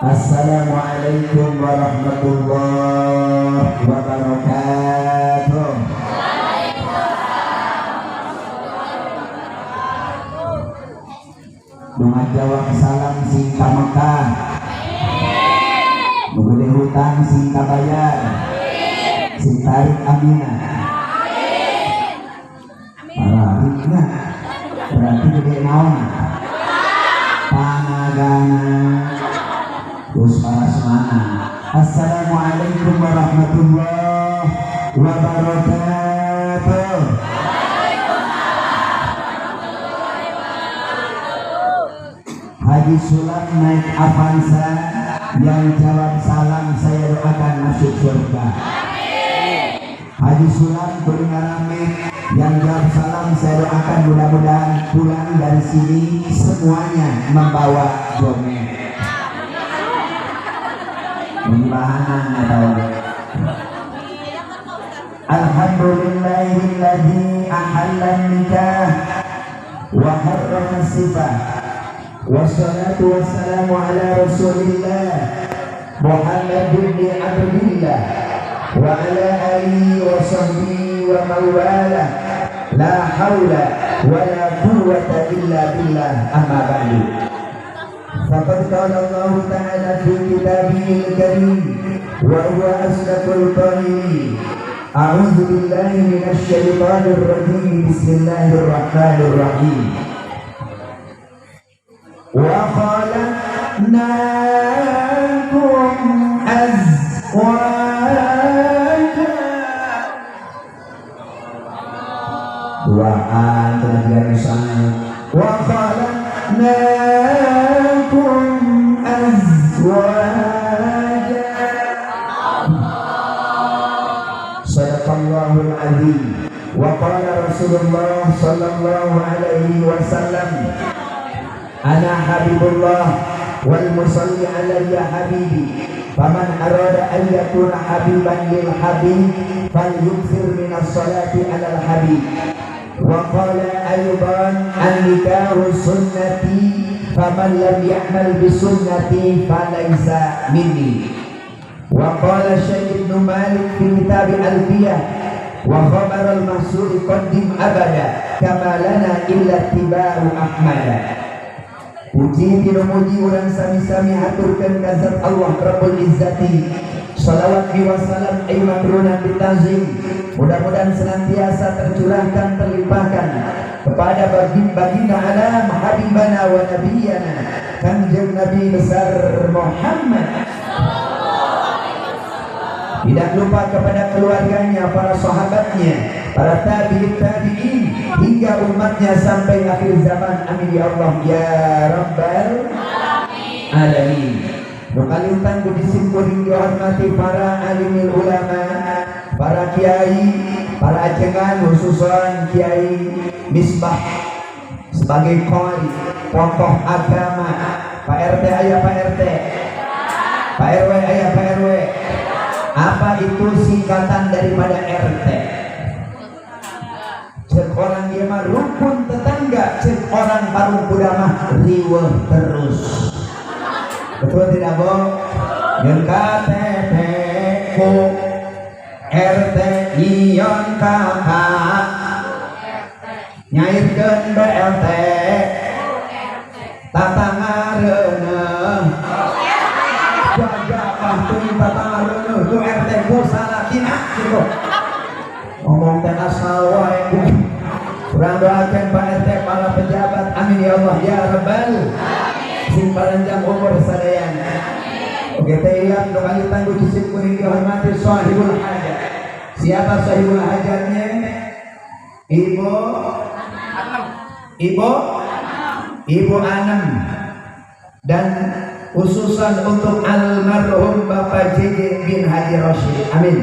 Assalamualaikum warahmatullahi wabarakatuh. Nu ngajawab salam sing ka Mekah, nu gede hutang sing kabayar, sing tarik aminah. Pararikna berarti gede naon? Panagana. Terus para semana. Assalamualaikum warahmatullahi wabarakatuh. Haji Sulam naik Avanza, yang jawab salam saya doakan masuk surga. Haji Sulam beringarame, yang jawab salam saya doakan mudah-mudahan pulang dari sini semuanya membawa domain. Pembahanan atau alhamdulillahilladzi ahalla nikah wa harrama sifah. Wassalatu wassalamu ala rasulillah Muhammad bin Abdillah wa ala alihi wa sahbihi wa mawalah. La hawla wa la quwwata illa billah, amma ba'du. Faqad qala Allah ta'ala fi kitabihil karim wa huwa asdaqul qailin. A'udzu billahi minasy syaithanir rajim. Bismillahirrahmanirrahim. Wa khalaqnakum azwaja. Duaan tenaga misalnya. Wa khalaqnakum azwaja. Sadaqallahul azim. Wa qala Rasulullah sallallahu alaihi wasallam, ana habibullah wal musalli alayya habibi, faman arada an yakuna habiban lil habib falyukthir minas salati alal habib. Wa qala aydan an nikahu sunnati faman lam ya'mal bi sunnati falaysa minni. Wa qala Syekh Ibnu Malik fi kitab Alfiyah wa khabar al mahsuri qaddim abada kama lana illa tibau ahmada. Puji tinumuji urang sami-sami haturkeun ka zat Allah Rabbul Izzati. Salawat wa salam ay makruna bitazim, mudah-mudahan senantiasa tercurahkan terlimpahkan kepada baginda alam habibana wa nabiyana Kanjeng Nabi besar Muhammad. Tidak lupa kepada keluarganya, para sahabatnya, para tabi'in tabi'in hingga umatnya sampai akhir zaman. Amin ya Allah ya Rabbal alamin. Nu kalintang ku disimkuring dihormati para alimil ulama, para kiai, para ajengan, khususan Kiai Misbah sebagai qari, tokoh agama. Pak RT ayah Pak RT, Pak RW ayah Pak RW. Apa itu singkatan daripada RT? Cek orang dia mah rukun tetangga, cek orang parung kuda mah riweuh terus. Betul tidak, Bo? Yang KTP ku RT ion KK nyairkeun BLT tata ngareuneuh jajabah teuing tata ngareuneuh ku RT ku salakina gitu. Ngomong teh asal wae ku. Kurang doakan Pak RT para pejabat. Amin ya Allah ya Rabbal. Sing panjang umur sadayana. Oke teh ilam nu kalitan ku cisim kuring dihormati sahibul hajat. Siapa sahibul hajatnya? Ibu Ibu Ibu Anem, dan khususan untuk almarhum Bapak JJ bin Haji Rashid. Amin.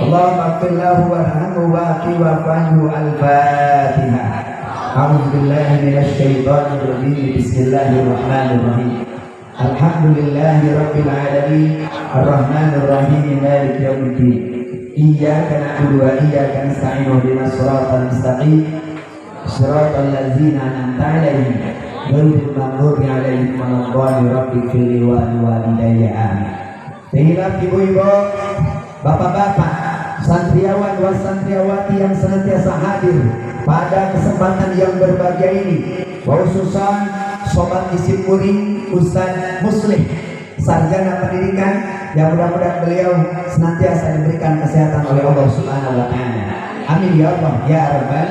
Allahumma ighfir lahu warhamhu wa'fi wa'fu al-Fatihah. A'udzu billahi minasyaitonir rajim. Bismillahirrahmanirrahim. Alhamdulillahi rabbil alamin arrahmanir rahim maliki yaumiddin. Iyyaka na'budu wa iyyaka nasta'in ihdinas siratal mustaqim siratal ladzina an'amta 'alaihim Ghairil maghdubi alaihim waladdallin. Rabbighfirli wa liwalidayya, amin. Sehingga ibu-ibu, bapak-bapak, santriawan wa santriawati yang senantiasa hadir pada kesempatan yang berbahagia ini, khususan sobat isim kuring Ustaz Muslih, sarjana pendidikan, yang mudah-mudahan beliau senantiasa diberikan kesehatan oleh Allah Subhanahu wa Taala. Amin ya Allah ya Rabbal.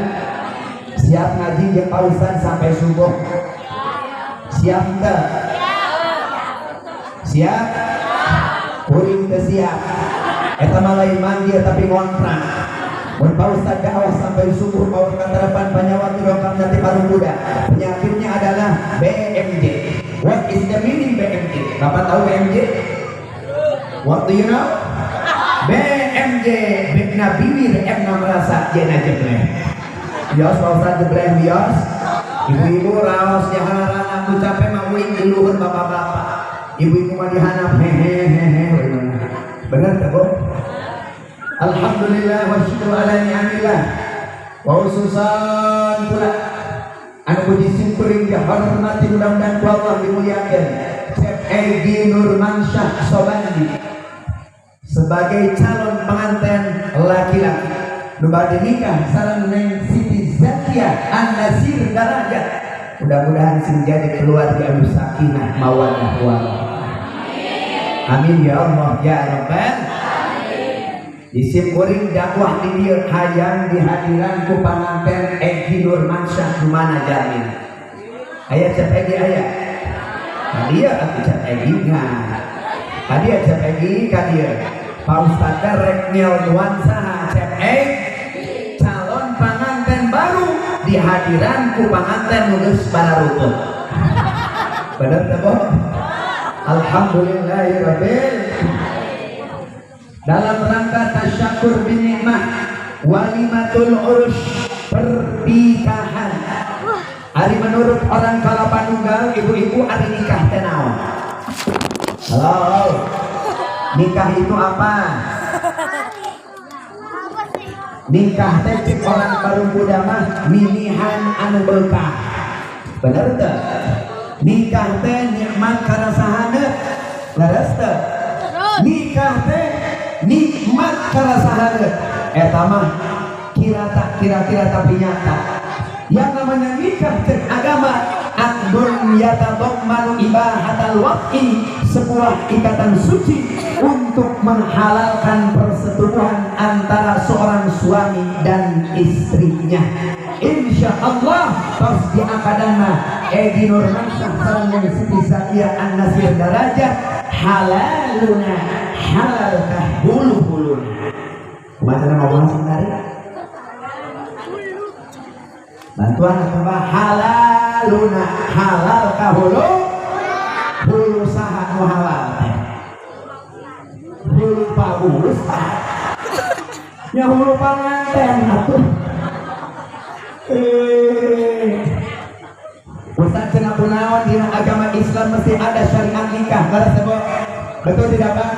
Siap ngaji jeung Pak Ustaz sampai subuh? Siap teu? Siap? Kuring teu siap. Eta mah lain manggil, tapi ngontrak. Mun Pak Ustaz dakwah sampai subuh, paur katarapan panyawa dongkap nanti paru kuda. Penyakitnya adalah BMJ. What is the meaning BMJ? Bapak tahu BMJ? What do you know? BMJ, B na bibir, M na merasa, J na jebleh. Bios Pak Ustaz jebleh bios. Ibu-ibu raos jaharan, aku capek mah uing di luhur bapak-bapak. Ibu-ibu mah dihanap hehehe. Bener tak, Bu? Alhamdulillah wa syukru ala ni'amillah. Wa khususan pula anu puji simkuring dihormati, mudah-mudahan ku Allah dimuliakan, Cep Egi Nurmansyah Sobandi sebagai calon pengantin laki-laki nu bade nikah sareng Neng Siti Zakia An-Nasir Darajat. Mudah-mudahan sing jadi keluarga anu sakinah, mawaddah, warahmah. Amin ya Allah ya Rabbal. Isim kuring dakwah di dieu hayang dihadiran ku panganten Egi Nurmansyah. Di mana jamin? Aya Cep Egi, aya? Ka dieu atuh Cep Egi nah. Ka dieu Cep Egi, ka dieu. Pak Ustad rek nyelmuan saha? Cep Egi calon panganten baru dihadiran ku panganten nu geus bararutut. Bener teh, Bu? Alhamdulillahirabbil. Dalam rangka tasyakur bin nikmah, walimatul urus, pernikahan. Ari menurut orang Kalapanunggal, ibu-ibu, ari nikah teh naon? Halo, nikah itu apa? Nikah teh cek orang baru muda mah milihan anu beukah. Bener teh? Nikah teh nikmat karasahaneut. Leres teh? Nikah teh nikmat karasahaneut. Eta mah kira tak kira-kira, tapi nyata. Yang namanya nikah cek agama aqdun yatadammanu ibahatal wat'i, sebuah ikatan suci untuk menghalalkan persetubuhan antara seorang suami dan istrinya. Insya Allah tos diakadana Egi Nurmansyah sareng Siti Zakia An-Nasir Darajat, halaluna halal kah hulu-huluna. Kumaha cara ngomong tarik? Bantuan atau apa? Halaluna halal kah hulu? Hulu saha nu halal teh? Hulu paulus nya, hulu panganten atuh. Eh, Ustaz cenah kunaon dina agama Islam mesti ada syariat nikah? Leres teh, Bu? Betul tidak, Pak?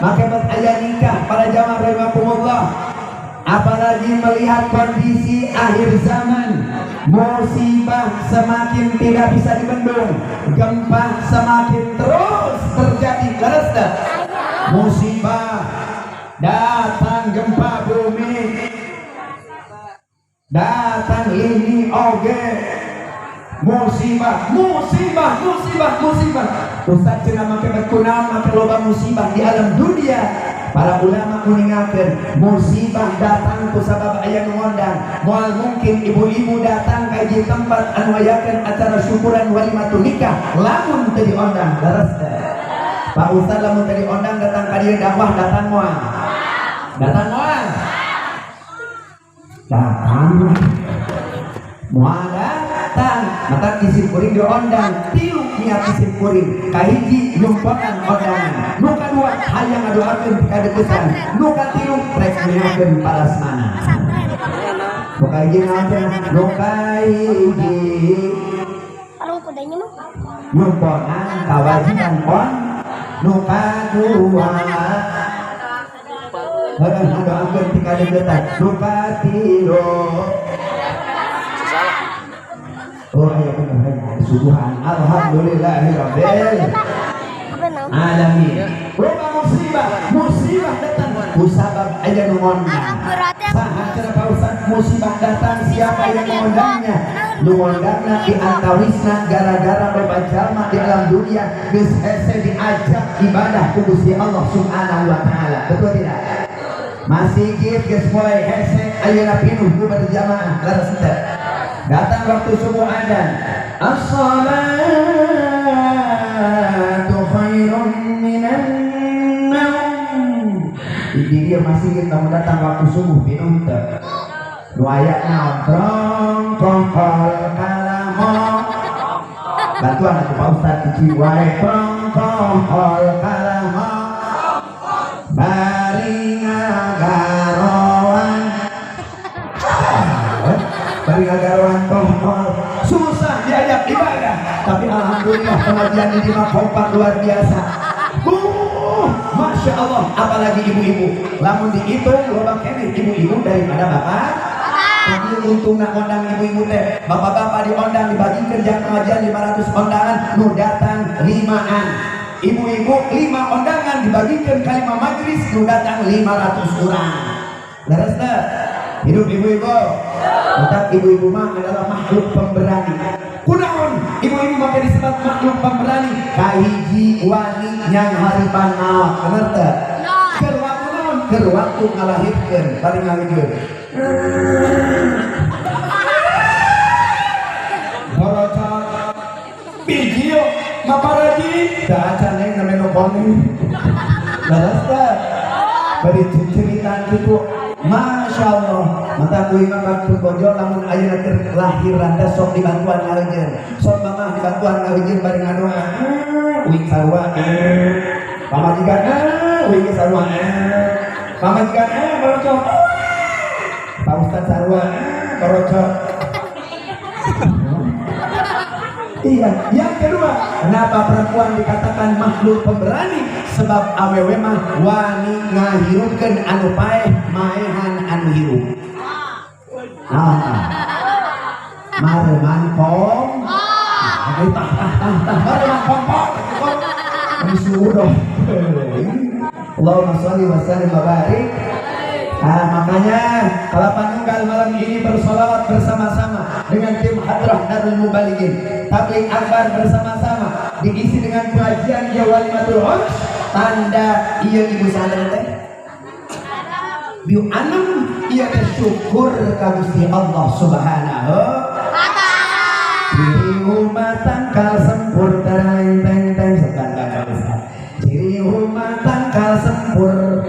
Maka bet aya nikah, para jamaah rahimakumullah. Apalagi melihat kondisi akhir zaman, musibah semakin tidak bisa dibendung, gempa semakin terus terjadi. Leres teh? Musibah datang, gempa bumi datang, lini oge musibah, musibah, musibah, musibah. Ustaz cenah make berkunaon make loba musibah di alam dunia? Para ulama mengingatkan, musibah datang ku sabab aya nu ngondang. Moal mungkin ibu-ibu datang ka hiji tempat anu ayakeun acara syukuran walimatun nikah lamun teu diondang. Leres teh? Pak Ustaz lamun teu diondang datang ka dieu dakwah, datang moal? Datang moal? Datang moal? Datang. Maka isim kuring diondang, tilu niat isim kuring: kahiji, nyumponan ondangan; nu kadua, hayang ngadoakeun pikadeukeutan; nu katilu, rek nyiapkeun parasmanan. Nu kahiji naon teh? Nu kahiji Kalau kudanya mah nyumponan kawajiban on, nu kadua heuh ngadoakeun pikadeukeutan, nu katilu. Oh, ayo bener, ayo. Subuhan. Alhamdulillahirabbil Apa naon? alamin. Loba musibah, musibah datang kusabab aya nu ngondang. Berarti aku Saha cenah, Pak Ustaz, musibah datang siapa yang mengundangnya? Nu ngondangna di antawisna gara-gara loba jalma di alam dunia geus hese diajak ibadah ku Gusti Allah Subhanahu wa taala. Betul tidak? Masjid geus mulai hese, ayeuna pinuh ku berjamaah, leres teu? Datang waktu subuh, adzan. As-salatu khairun minan naum. Di dia masjid kamu datang waktu subuh pinuh teu? Nu aya naon? Trong kongkol kalamo. Bantuan atuh, Pak Ustad, cicing wae. Trong kongkol kalamo. Bari ngagaroan. Bari ngagaroan kongkol. Susah diajak ibadah, tapi alhamdulillah pengajian ini mah kompak luar biasa. Masya Allah, apalagi ibu-ibu. Lamun dihitung loba keneh ibu-ibu daripada bapak. Tapi untungna ondang ibu-ibu teh, bapak-bapak diondang, dibagikan jam pengajian 500 ondangan, nu datang limaan. Ibu-ibu lima ondangan dibagikan ke lima majelis, nu datang 500 orang. Leres teu? Hidup ibu-ibu. Tetap ibu-ibu mah adalah makhluk pemberani. Kunaon ibu-ibu make disebut makhluk pemberani? Kahiji, wani nyanghareupan maot, bener teu? Keur waktu naon? Keur waktu ngalahirkeun, bari ngahirkeun. Borocot biji yo maparaji da acan neng namanya nu koni. Leres teu? Bari ceritaan kitu. Masya Allah, mata kuing mah pun bojo lamun ayeuna keur lahiran teh sok dibantuan ngaheujeun. Sok mamah dibantuan ngaheujeun bari ngadoa. Uing sarua. Pamajikan uing ge sarua. Pamajikan barocok. Pak Ustad sarua barocok. Iya, yang kedua, kenapa perempuan dikatakan makhluk pemberani? Sebab awewe mah wani ngahirupkeun anu paeh, maehan anu hirup. Naon tah? Mareman kom. Nah, tah tah tah tah mareman kompor. Ini suruh. Allahumma sholli wa sallim wa barik. Nah, makanya kalau panunggal malam ini bersolawat bersama-sama dengan tim Hadrah Darul Mubalighin, tabligh akbar bersama-sama diisi dengan pengajian ya walimatul urs, tanda iya ibu sadar teh biu anam iya teh syukur ka Gusti Allah Subhanahu. Ciri rumah tangkal sempur tereng teng teng setan Pak Ustaz. Ciri rumah tangkal sempur.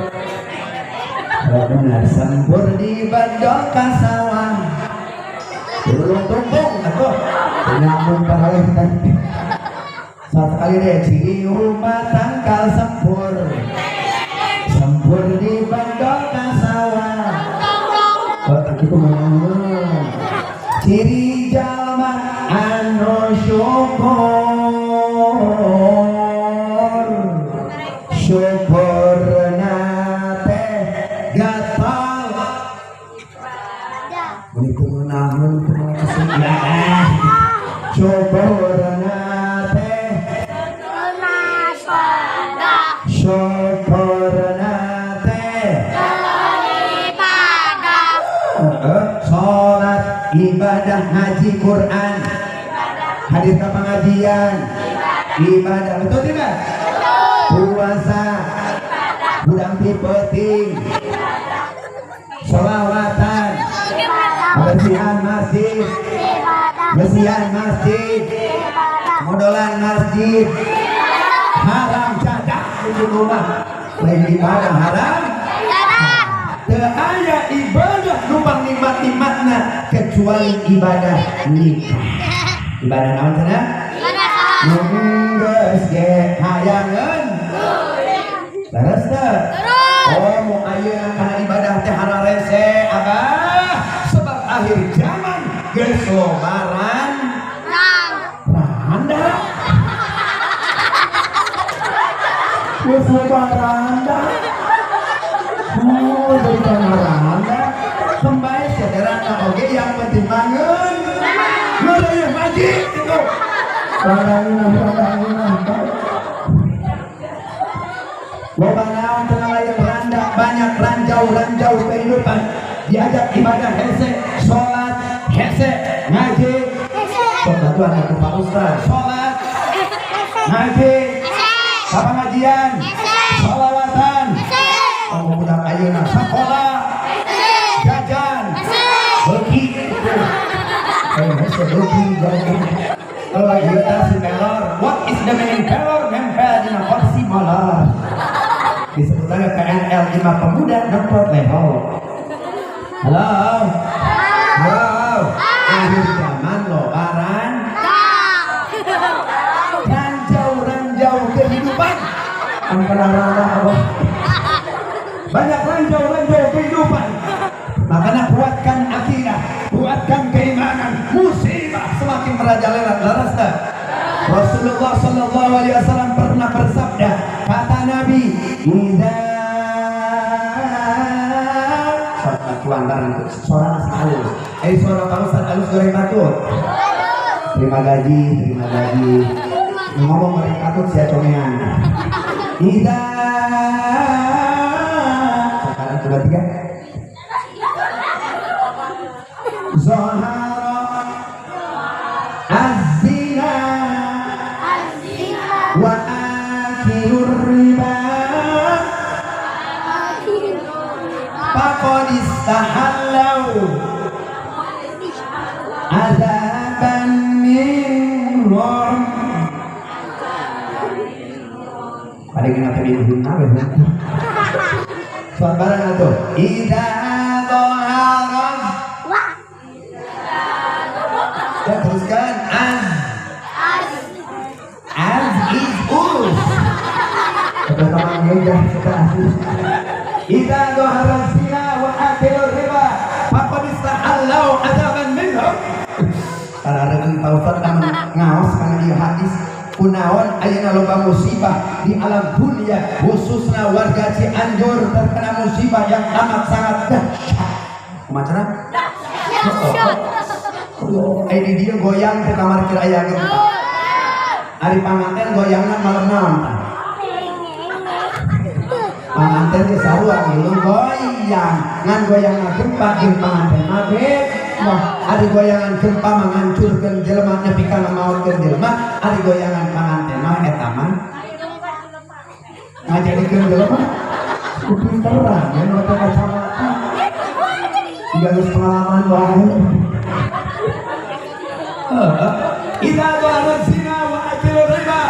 Benar, sempur di bandol ka sawah. Tulung tumpung atuh. Nyambung paraleh tadi. Saat sekali deh, ciri rumah tangkal sempur. Sempur di bandol ka sawah. Oh, tak gitu ngomong. Ciri jalma anu syukur. Syukur teh gatal. Begitu namun kumaha syukur teh, syukur teh salat ibadah, ngaji Quran, hadir ke pengajian ibadah, betul tidak? Puasa hudang ti peuting, sholawatan, bersihan masjid, bersihan masjid, modolan masjid, haram jadah di rumah lain ibadah, haram. Teu aya ibadah nu pangnikmat-nikmatna kecuali ibadah nikah. Ibadah naon cenah? Nu geus ge hayangeun. Leres teu? Oh, mau ayeuna kana ibadah teh hararese abah, sebab akhir zaman geus lobaran randa. Geus loba randa. Oh, jadi kana randa. Sembah sederhana oge, yang penting bangun. Ngeureuyeuh masjid gitu. Rada ngeunah. Loba naon teu lain randa, banyak ranjau-ranjau kehidupan. Diajak ibadah hese, salat hese, ngaji sok bantuan aku Pak Ustaz. Salat, ngaji, pengajian, sholawatan. Oh, budak ayeuna sekolah, jajan, beuki. Eh, hese beuki jajan. Oh, ieu tah si pelor. What is the meaning pelor? Nempel dina kursi molor. Disebut lagi PNL lima pemuda nemprot leho. Halo. Halo. Akhir zaman lobaran ranjau-ranjau kehidupan. Antara rara apa? Banyak ranjau-ranjau kehidupan. Makanya kuatkan akidah, kuatkan keimanan. Musibah semakin merajalela, leres teu? Rasulullah Shallallahu Alaihi Wasallam pernah bersabda, kata Nabi, "Idza suara bareng suara halus. Eh, suara Pak Ustaz halus goreng patut. Terima gaji, terima gaji. Ngomong goreng patut sia comean. Idza sekarang coba tiga. Zahara az-zina wa akilur riba faqad istahallau azaban minhum. Paling kenapa minhum we. Soal barang atuh. Idza dhahara. Ya, teruskan az az is us. Teman-teman meja suka asus. Idza dhahara zina wa akilur riba faqad istahallau azaban minhum. Para rekan Pak Ustaz lamun ngaos kana ieu hadis, kunaon ayeuna loba musibah di alam dunia, khususnya warga Cianjur terkena musibah yang amat sangat dahsyat. Kumaha cara? Dahsyat. Eh, di dieu goyang teh kamar keur aya gempa. Ari panganten goyangna malam naon tah? Panganten ge sarua ngilu goyang. Ngan goyangna gempa jeung panganten mah beda. Ari goyangan gempa mah ngancurkeun jelema nepi ka ngamaotkeun jelema, ari goyangan panganten mah eta mah ngajadikeun jelema kupinteran ya nu teh kacamata. Tiga geus pengalaman wae. Idza dhahara zina wa akilur riba.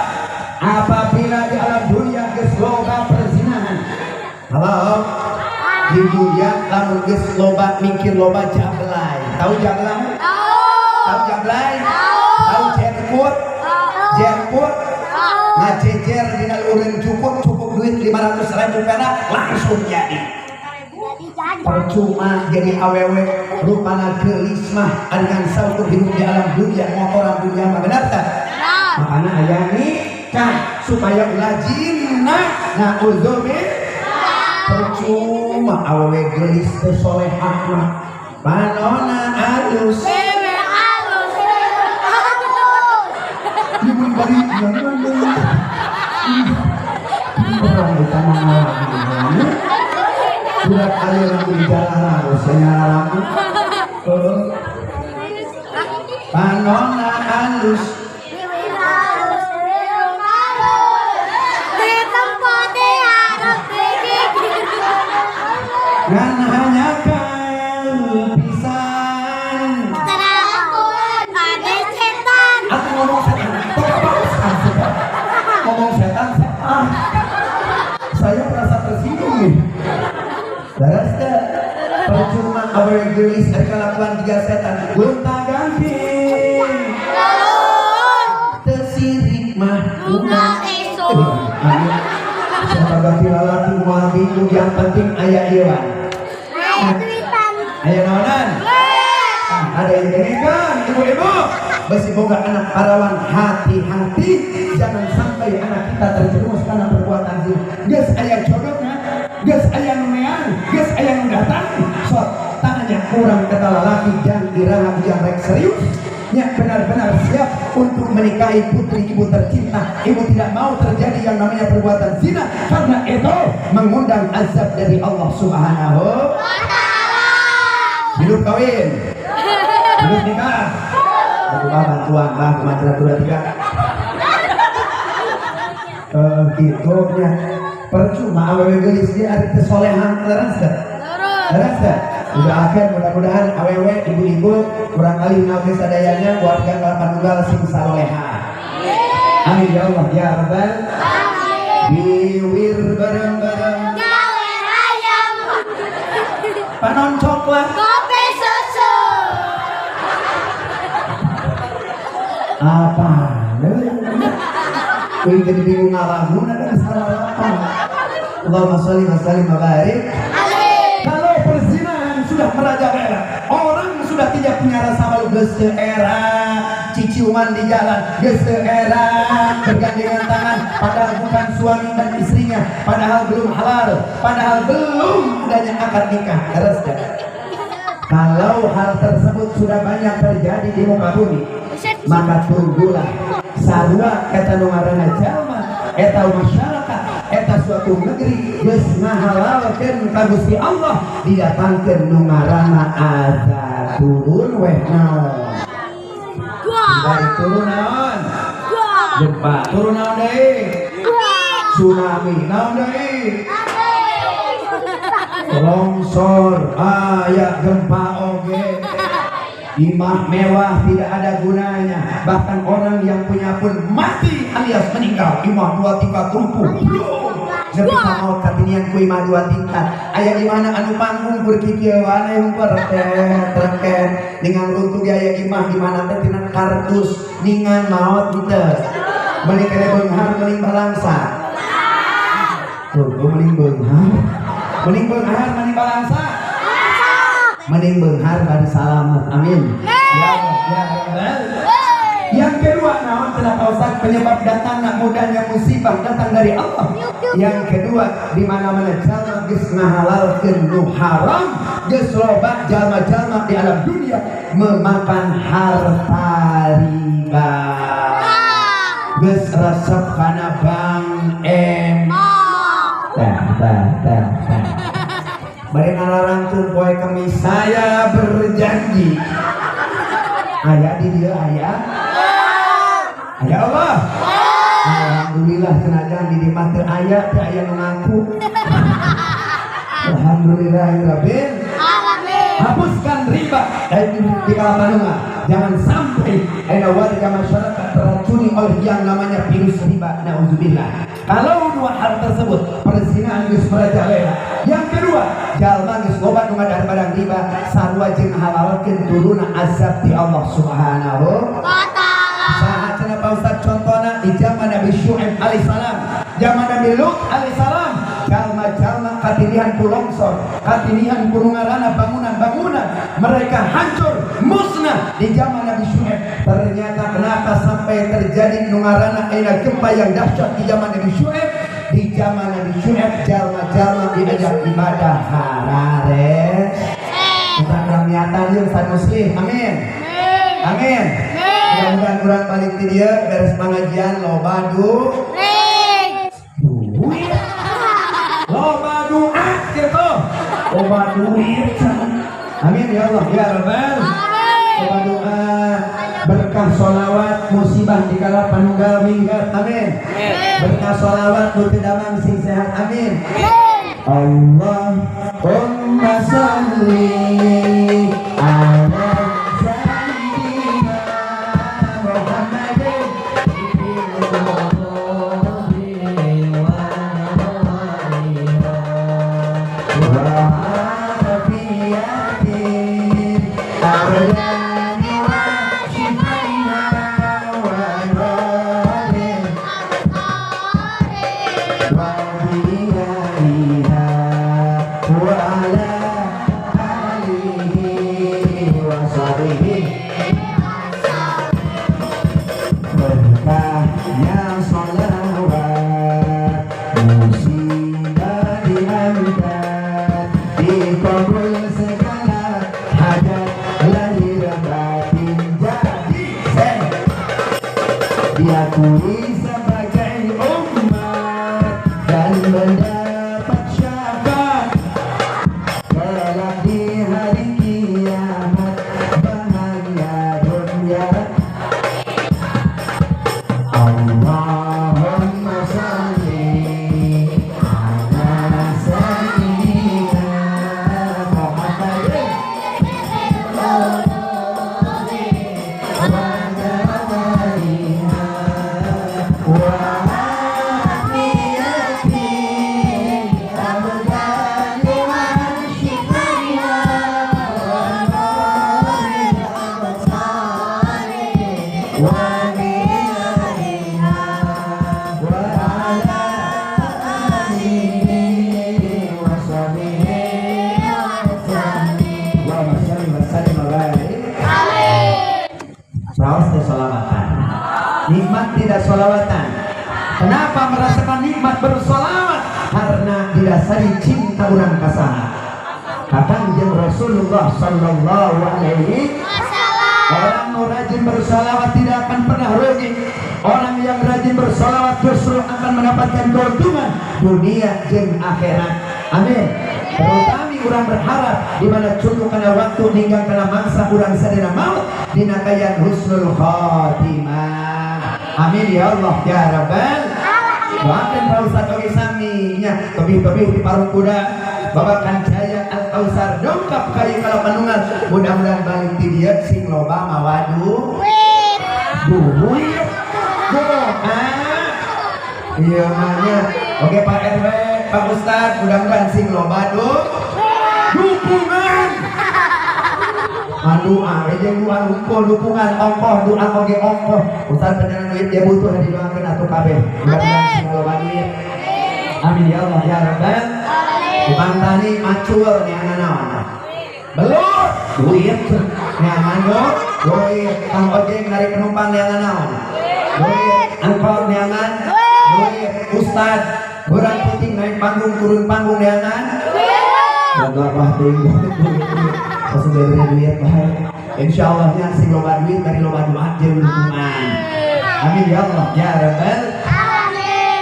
Apabila di alam dunia geus loba perzinahan. Halo. Di dunia lamun geus loba mikir loba jablay. Tahu jablay? Tahu jablay? Tahu jerkut? Jerkut? Ngajejer dina luhureun cukup cukup duit 500 ribu perak langsung jadi. Percuma jadi awewe rupana geulis mah dengan saukur hidup di alam dunia motoran dunia mah, benar tak? Makanya aya nikah supaya ulah zina, naudzubillah. Percuma awewe geulis teu solehah mah, panona alus. Bebek halus, bebek halus. Ibu bari orang utama ngalami budak ayeuna di jalan halus ngalami panona alus. Bebek halus, bebek halus. Di tempat harap ngan hanya kau pisan. Terlakuan ada setan. Aku ngomong setan kok apa setan ngomong setan setan, saya merasa tersinggung nih. Leres teu? Percuma awewe geulis ari kalakuan jiga setan, gonta ganti teu sirik mah. Bunga esok. Amin. Siapa ganti lalaki moal bingung, yang penting aya iwan. Aya duitan. Aya naonan? Ada yang dengekeun ibu-ibu. Besi boga anak parawan, hati-hati jangan sampai anak kita terjerumus karena perbuatan zina. Geus aya jodohna, geus aya nu neang, geus aya nu datang. Sok tanya kurang kata lalaki jang iraha ujang rek serius. Ya, benar-benar siap untuk menikahi putri ibu tercinta. Ibu tidak mau terjadi yang namanya perbuatan zina karena itu mengundang azab dari Allah Subhanahu Wa ta'ala. Hidup kawin, hidup nikah. Aku mah bantuan lah, kumaha dua tiga. Eh, gitu nya. Percuma awewe geulis dia ari teu solehan, leres teu? Leres teu? Udah mudah-mudahan awewe ibu-ibu kurang kali nabi sadayana warga Kalapanunggal sing saloleha. Amin ya Allah ya Rabbal. Biwir bareng-bareng. Gawe ayam. Panon coklat. Kopi susu. Apa? Kuing jadi bingung ngalamun ada salah apa? Allahumma sholli wa sallim wa barik. Alaih. Kalau perzinahan sudah merajalela, orang sudah tidak punya rasa malu, geus teu era ciciuman di jalan, geus teu era bergandengan tangan padahal bukan suami dan istrinya, padahal belum halal, padahal belum adanya akad nikah. Terus ya. Kalau hal tersebut sudah banyak terjadi di muka bumi, maka tunggulah sarua eta nu ngaranna jalma, eta masyarakat, eta suatu negeri geus ngahalalkeun ka Gusti Allah, didatangkeun nu ngaranna azab turun weh naon. Bari turun naon? Gempa. Turun naon deui? Tsunami. Naon deui? Longsor. Aya gempa oge. Imah mewah tidak ada gunanya. Bahkan orang yang punya pun mati alias meninggal. Imah dua tingkat rumpuh. Belum. Nepi ka maot katinian ku imah dua tingkat. Aya di mana anu panggung kur kikieu wae hungkul reket reket. Ningan runtuh ge aya imah di mana teh tina kardus ningan maot henteu. Meuli kene beunghar meuling balangsa. Tuh, mending beunghar. Mending beunghar mending balangsa. Mending beunghar bari salamet. Amin. Ya Allah, ya Rabbal. Yang kedua, naon cenah Pak Ustaz penyebab datangna mudahnya musibah datang dari Allah? Yang kedua, di mana-mana jalma geus ngahalalkeun nu haram, geus loba jalma-jalma di alam dunia memakan harta riba. Geus resep kana Bank M. Tah, tah, tah, tah. Bari ngalarangkeun poe Kemis saya berjanji. Aya di dieu aya. Ya Allah. Alhamdulillah senajan di dieu mah teu aya, teu aya nu ngaku. Alhamdulillahirabbil Alamin. Hapuskan riba dari di Kalapanunga. Jangan sampai ada warga masyarakat teracuni oleh yang namanya virus riba. Nauzubillah. Kalau dua hal tersebut, perzinahan geus merajalela. Yang kedua, jalma geus loba nu ngadahar barang riba, sarua jeung halalkeun turunna azab di Allah Subhanahu Wa ta'ala. Saha cenah Pak Ustaz contohna? Di zaman Nabi Syuaib alaihissalam, zaman Nabi Lut alaihissalam, jalma-jalma katinihan ku longsor, katinihan ku ngarana bangunan-bangunan, mereka hancur, musnah di zaman Nabi Syuaib. Ternyata kenapa sampai terjadi nu ngaranna ayeuna gempa yang dahsyat di zaman Nabi Syuaib? Di zaman Nabi Syuaib jalma-jalma diajak ibadah harares. Kita kurang niatan yuk Ustaz Muslim. Amin. Amin. Mudah-mudahan kurang balik di dia beres pengajian loba duit. Loba doa gitu. Loba duit. Amin ya Allah ya Rabbal. Loba doa berkah sholawat musibah di kala panunggal minggat. Amin. Berkah sholawat nu teu damang sing sehat. Amin. Allahumma sholli ala sayyidina Muhammadin. وعلى آله وصحبه. Berkahnya sholawat, musibah diangkat, dikabul segala hajat lahir batin. Jadi Nikmat tidak sholawatan. Kenapa merasakan nikmat bersolawat? Karena didasari cinta urang ka saha? Ka Kangjeng Rasulullah sallallahu alaihi Wasallam. Orang nu rajin bersolawat tidak akan pernah rugi. Orang yang rajin bersolawat justru akan mendapatkan keuntungan dunia jeung akhirat. Amin. Terutama urang berharap di mana cukup kana waktu ninggal kana mangsa urang sadina maut dina kaayaan husnul khatimah. Amin ya Allah ya Rabbal. Doakan Pak Ustaz oge sami nya, tebih-tebih di Parung Kuda Babakan Jaya Al Kausar dongkap kayu kalau panungan, mudah-mudahan balik di dieu sing loba mawadu Wit. Duit doa iya mahnya. Oke, Pak RW, Pak Ustad, mudah-mudahan sing loba dukungan. Doa jeung doa ongkoh, dukungan ongkoh, doa oge ongkoh. Ustad beneran duit dia butuh, didoakeun atuh kabeh, mudah-mudahan sing loba duit. Amin ya Allah ya Rabbal. Tukang tani macul neangan naon? Belut. Duit. Neangan duit. Kang ojek narik penumpang neangan naon? Duit. Angkot neangan duit. Ustad beurang peuting naik panggung turun panggung neangan duit. Wah, duit langsung beri duit bae. Insya Allah nya sing loba duit dari loba doa jeung dukungan. Amin ya Allah ya Rabbal.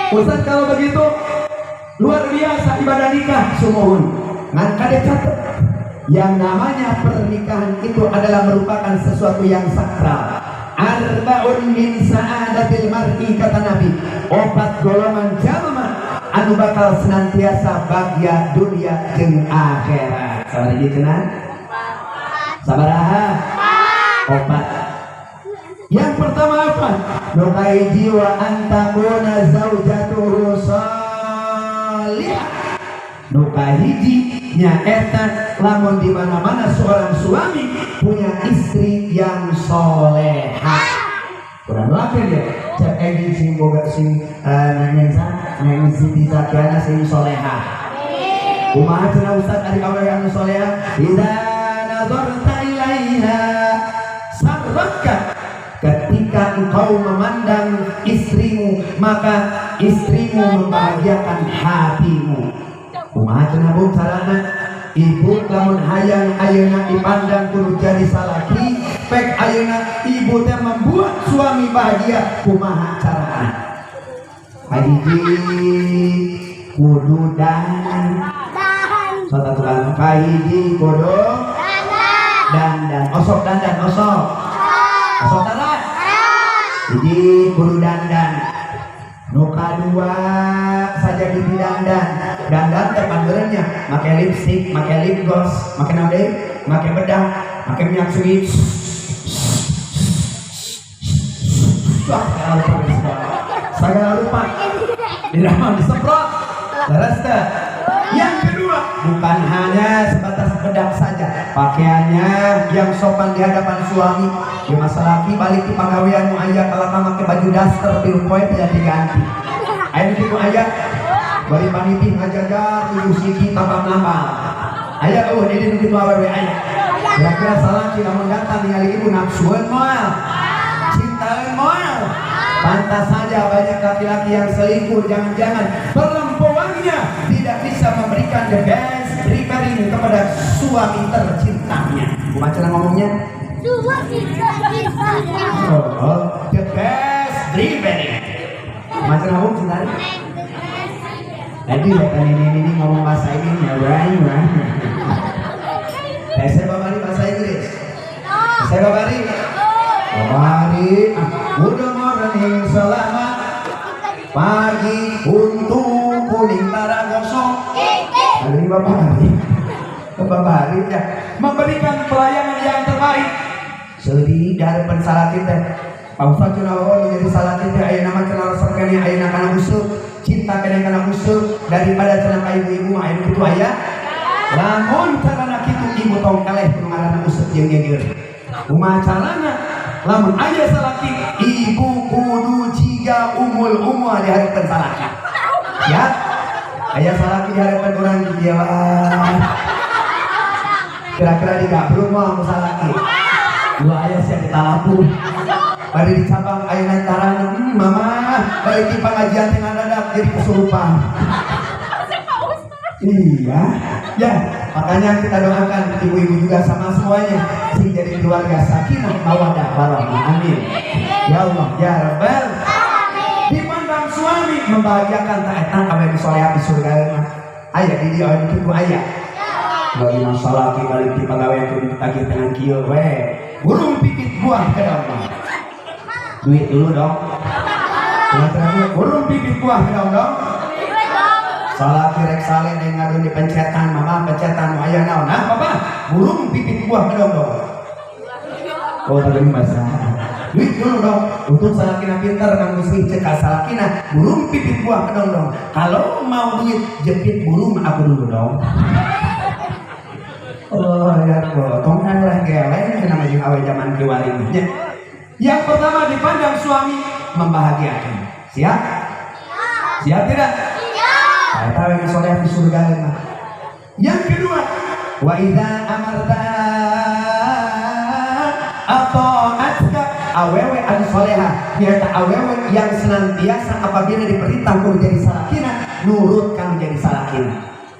Ustaz, kalau begitu luar biasa ibadah nikah. Sumuhun, ngan kade catet, yang namanya pernikahan itu adalah merupakan sesuatu yang sakral. Arbaun min sa'adatil mar'i, kata Nabi, opat golongan jalma anu bakal senantiasa bahagia dunia jeung akhirat. Sabaraha cenah? Sabaraha? Opat. Yang pertama apa? Nu kahiji, wa antakuna zaujatuhu sholihah. Nu kahiji nyaeta lamun di mana-mana seorang suami punya istri yang soleha. Kurang laki dia. Cek Egi sing boga sing neng sa neng Siti Zakiana sing soleha. Kumaha cenah Ustaz ari awewe anu soleha? Idza nazarta ilaiha sarratka. Ketika engkau memandang istrimu, maka istrimu membahagiakan hatimu. Kumaha cenah, Bu, carana? Ibu lamun hayang ayeuna dipandang kudu jadi salaki, pek ayeuna ibu teh membuat suami bahagia, kumaha carana? Kahiji kudu dan Dan. Sota tukang, kahiji kudu Dandan. Dandan. Osok dandan, osok. Osok dandan. Hiji kudu dandan. Nu kadua saja di dandan. Dandan teh paneureunnya make lipstick, make lip gloss, make naon deui? Make bedak, make minyak wangi. Wah, segala rupa disemprot. Segala rupa. Di dalam disemprot. Leres teh. Yang kedua, bukan hanya sebatas bedak saja, pakaiannya yang sopan di hadapan suami. Di masa laki balik di pagawean nu aya kalah make baju daster 3 poe tidak diganti. Aya nu kitu aya. Bari paniti ngajaga tujuh siki tambah nambah. Aya eueuh di nu kitu awewe aya. Kira-kira salaki lamun datang ningali ibu nafsueun moal? Cintaeun moal? Pantas saja banyak laki-laki yang selingkuh, jangan-jangan perempuannya tidak bisa memberikan the best preparing kepada suami tercintanya. Kumaha cara ngomongnya? Dua, tiga, tiga. Oh, the best preparing. Kumaha cara ngomong sebentar? Tadi ya kan ini ngomong bahasa ini ya, right, right. Saya babari bahasa Inggris. Saya babari. Babari. Good morning, selamat pagi untuk kuning tara gosong. Ada ini Bapak Hari. Bapak Hari ya. Memberikan pelayanan yang terbaik. Sedih dari pensalah kita. Pak Ustaz cenah, oh jadi salah kita ayeuna mah cenah resep keneh ayeuna kana useup, cinta keneh kana useup daripada cenah ka ibu-ibu mah aya kitu aya. Lamun carana kitu, ibu tong kaleh nu ngaranna useup jeung geger. Kumaha carana? Lamun aya salaki, ibu kudu jiga umul-umul di hareupeun salaki. Ya. Aya salaki di hareupeun urang di dieu. Kira-kira digabruk mah ku salaki. Dua aya sia ditalapuh. Bari di cabang ayeuna tarana, mama balik di pengajian teh ngadadak jadi kesurupan. Iya, ya makanya kita doakan ibu-ibu juga sama semuanya sing jadi keluarga sakinah mawadah warahmah. Amin. Ya Allah ya Rabbal. Dipandang suami membahagiakan tak eta awewe soleha di surga mah. Aya di dieu aya kitu aya. Lagi masalah ki balik di pagawean kudu ditagih dengan kieu we. Burung pipit buah kedong mah. Duit dulu dong. Burung pipit buah kedong dong. Salaki rek saleh neng ngadon di pencetan, mama pencetan nu aya naon? Nah, papa, burung pipit buah kedong dong. Oh, tadi bahasa. Duit dulu dong. Untuk salakina pintar kang Gusti cek ka salakina, burung pipit buah kedong dong. Kalau mau duit, jepit burung aku dulu dong. Oh ya Allah, tong lah geleng nama jeung awe zaman kiwari nya. Yang pertama dipandang suami membahagiakan. Siap? Siap tidak? Siap. Tahu yang soleh di surga mah. Yang kedua, wa idza amarta ata'atka, awewe anu soleha nyata awewe yang senantiasa apabila diperintah kudu jadi salakina nurut kan jadi salakina.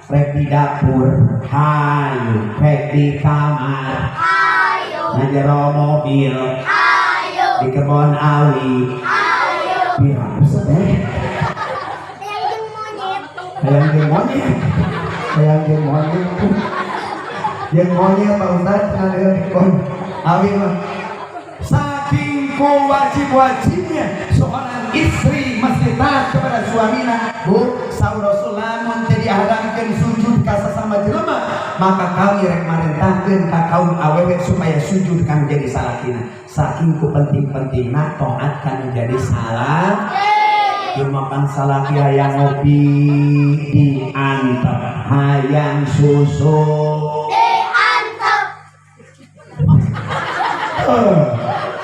Rek di dapur hayu, rek di kamar Hayu. Ngajero mobil Hayu. Di kebon awi Hayu. Pirang teh. Hayang jeung monyet. Hayang jeung monyet, hayang jeung monyet, jeung monyet Pak Ustad cenah di kebon awi mah. Saking ku wajib-wajibnya seorang istri mesti taat kepada suaminya. Bu, saur Rasul, lamun teu diharamkeun sujud ka sasama jelema, maka kami rek marentahkeun ka kaum awewe supaya sujud kan jadi salakina. Saking ku penting-pentingna taat kan menjadi salah. Cuma pan salaki hayang ngopi diantep, hayang susu Diantep. Eh,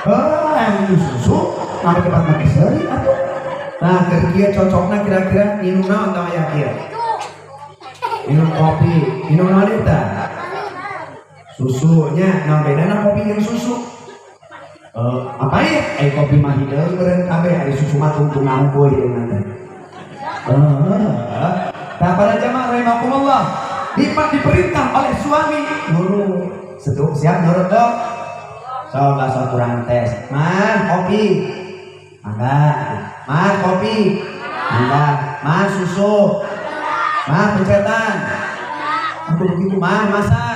eh, hayang susu, nah cepat make seuri atuh. Nah, keur kieu cocokna kira-kira minum naon tah aya kieu? Minum kopi, minum naon eta? Susunya, nah bedana kopi jeung susu. Eh, apa ya? Eh, kopi mah hideung meureun kabeh, ari susu mah tungtung unggul hideungna teh. Eh, nah para jamaah rahimakumullah, diperintah oleh suami nurut. Setuju siap nurut dong? So, nggak sok kurang tes. Mah, kopi. Mangga. Mah, kopi. Mangga. Mah, susu. Mah, pencetan. Aku begitu, mah, masak.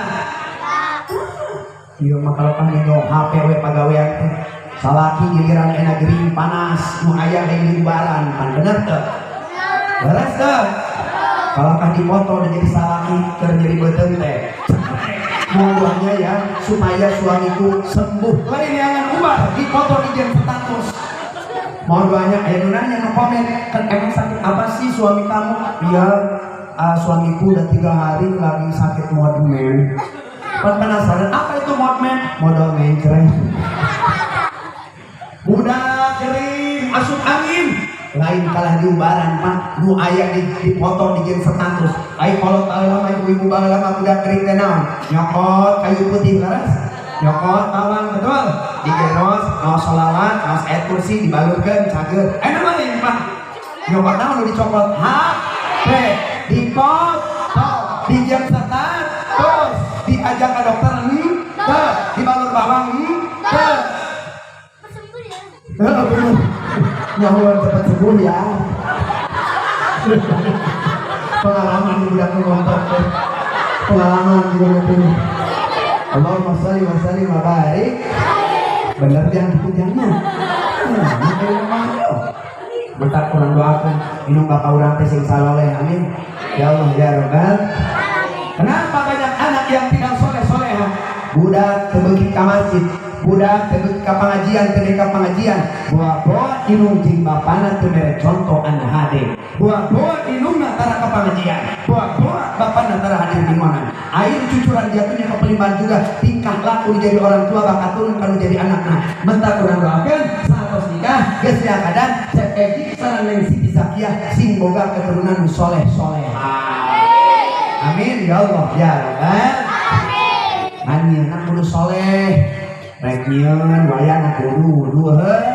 Iya mah kalau kan HP we pagawean teh. Salaki giliran enak gering panas, nu aya deui diubaran, pan bener teu? Beres teu? Kalau kan dipoto dan jadi salaki keur nyeri beuteung teh. Mohon doanya ya supaya suamiku sembuh. Lain jangan ubar dipoto di jam status. Mohon doanya, aya nu nanya nu komen, kan emang sakit apa sih suami kamu? Iya, suamiku udah 3 hari lagi sakit modmen. Pan penasaran apa itu modmen? Modal mencret. Budak kering, asup angin. Lain kalah diubaran pak, nu aya di dipoto di jeung status. Ai kolot lama ibu-ibu baheula mah budak kering teh naon? Nyokot kayu putih leres. Nyokot bawang betul. Digeros, ngaos sholawat, ngaos ayat kursi dibalurkeun cager. Enak mah ini pak. Nyokot naon nu dicokot? HP dipoto di jam status diajak ke dokter teu dibalur bawang teu. Sembuh ya. Heeh, bener. Nyahuan cepat sembuh ya. Pengalaman budak nonton teh. Pengalaman juga nanti. Allahumma sholli wa sallim wa barik. Bener yang dipujangnya. Bentar kurang doakan minum bapak urang teh sing saloleh, amin. Ya Allah ya Rabbal. Kenapa banyak anak yang tidak soleh soleha? Budak teu beuki ka masjid, budak teu beuki ka pengajian, teu ka pengajian. Bawa-bawa indung jeung bapana teu mere contoh anu hade. Bawa-bawa indungna tara ka pengajian, bawa-bawa bapana tara hadir di mana. Air cucuran jatuhnya ke pelimban juga tingkah laku jadi orang tua bakal turun kalau jadi anak. Nah, mentah kurang doakan saat nikah geus kadang cek Egi sareng Neng Siti Zakiah sing boga keturunan nu soleh soleh. Amin ya Allah ya Rabbal. Amin. Anjeunna kudu soleh. Rek nyieun wayahna kudu wudu heula.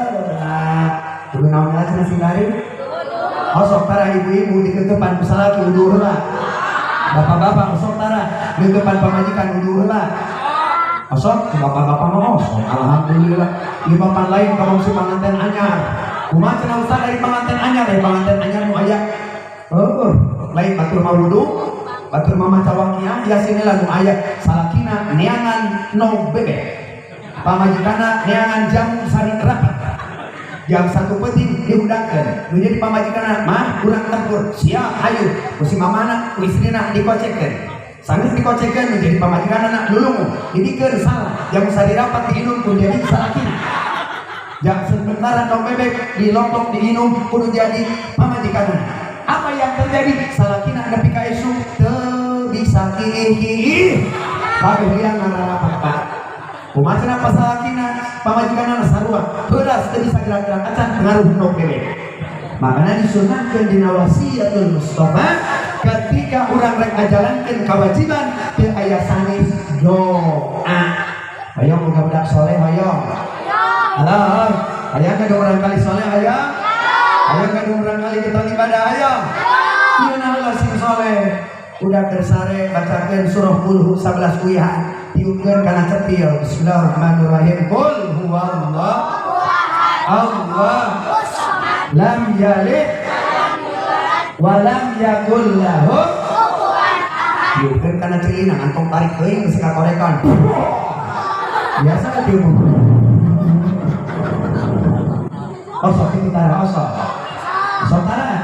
Kudu naon heula cenah sing dari? Osok tara ibu-ibu dikekepan ku salaki wudu heula. Bapak-bapak osok tara dikekepan pamajikan wudu heula. Osok bapak-bapak mah osok. Alhamdulillah. Ieu papan lain ka si panganten anyar. Kumaha cenah Ustaz dari panganten anyar? Dari panganten anyar nu aya heueuh, lain batur mah wudu, batur mah maca waqiah yasin lah nu aya salakina neangan endog bebek. Pamajikanna neangan jamu sari rapat. Jam 1 peuting dihudangkeun. Nu jadi pamajikanna mah urang tempur. Siap hayu. Ku si mamana ku istrina dikocekeun. Sanggeus dikocekeun nu jadi pamajikanna lulungu. Dibikeun salah. Jamu sari rapat diinum ku jadi salakina. Jam sementara endog bebek dilotok diinum kudu jadi pamajikanna. Apa yang terjadi? Salakina nepi ka isuk teu bisa kiih-kiih. Kabeh liang ngararapat Pak. Kumaha cenah pasalakina pamajikanna sarua heuras teu bisa gerak-gerak acan pengaruh endog bebek. Makanya disunahkeun dina wasiatul Mustafa ketika urang rek ngajalankeun kewajiban teu aya sanes doa. Hoyong boga budak soleh hoyong. Halo, hayang ka urang kali soleh hayang? Hayang ka urang kali kita ibadah hayang? Ieu heula sing soleh. Udah keur sare bacakeun surah Qulhu 11 uihan. Tiupkeun kana cepil. Bismillahirrahmanirrahim. Qul huwallahu Allah lam yalid wa lam yakul lahu. Tiupkeun kana celina ngantong tarik teuing geus kakorekan. Biasa ka tiup. Osok kitu tara osok. Osok tara.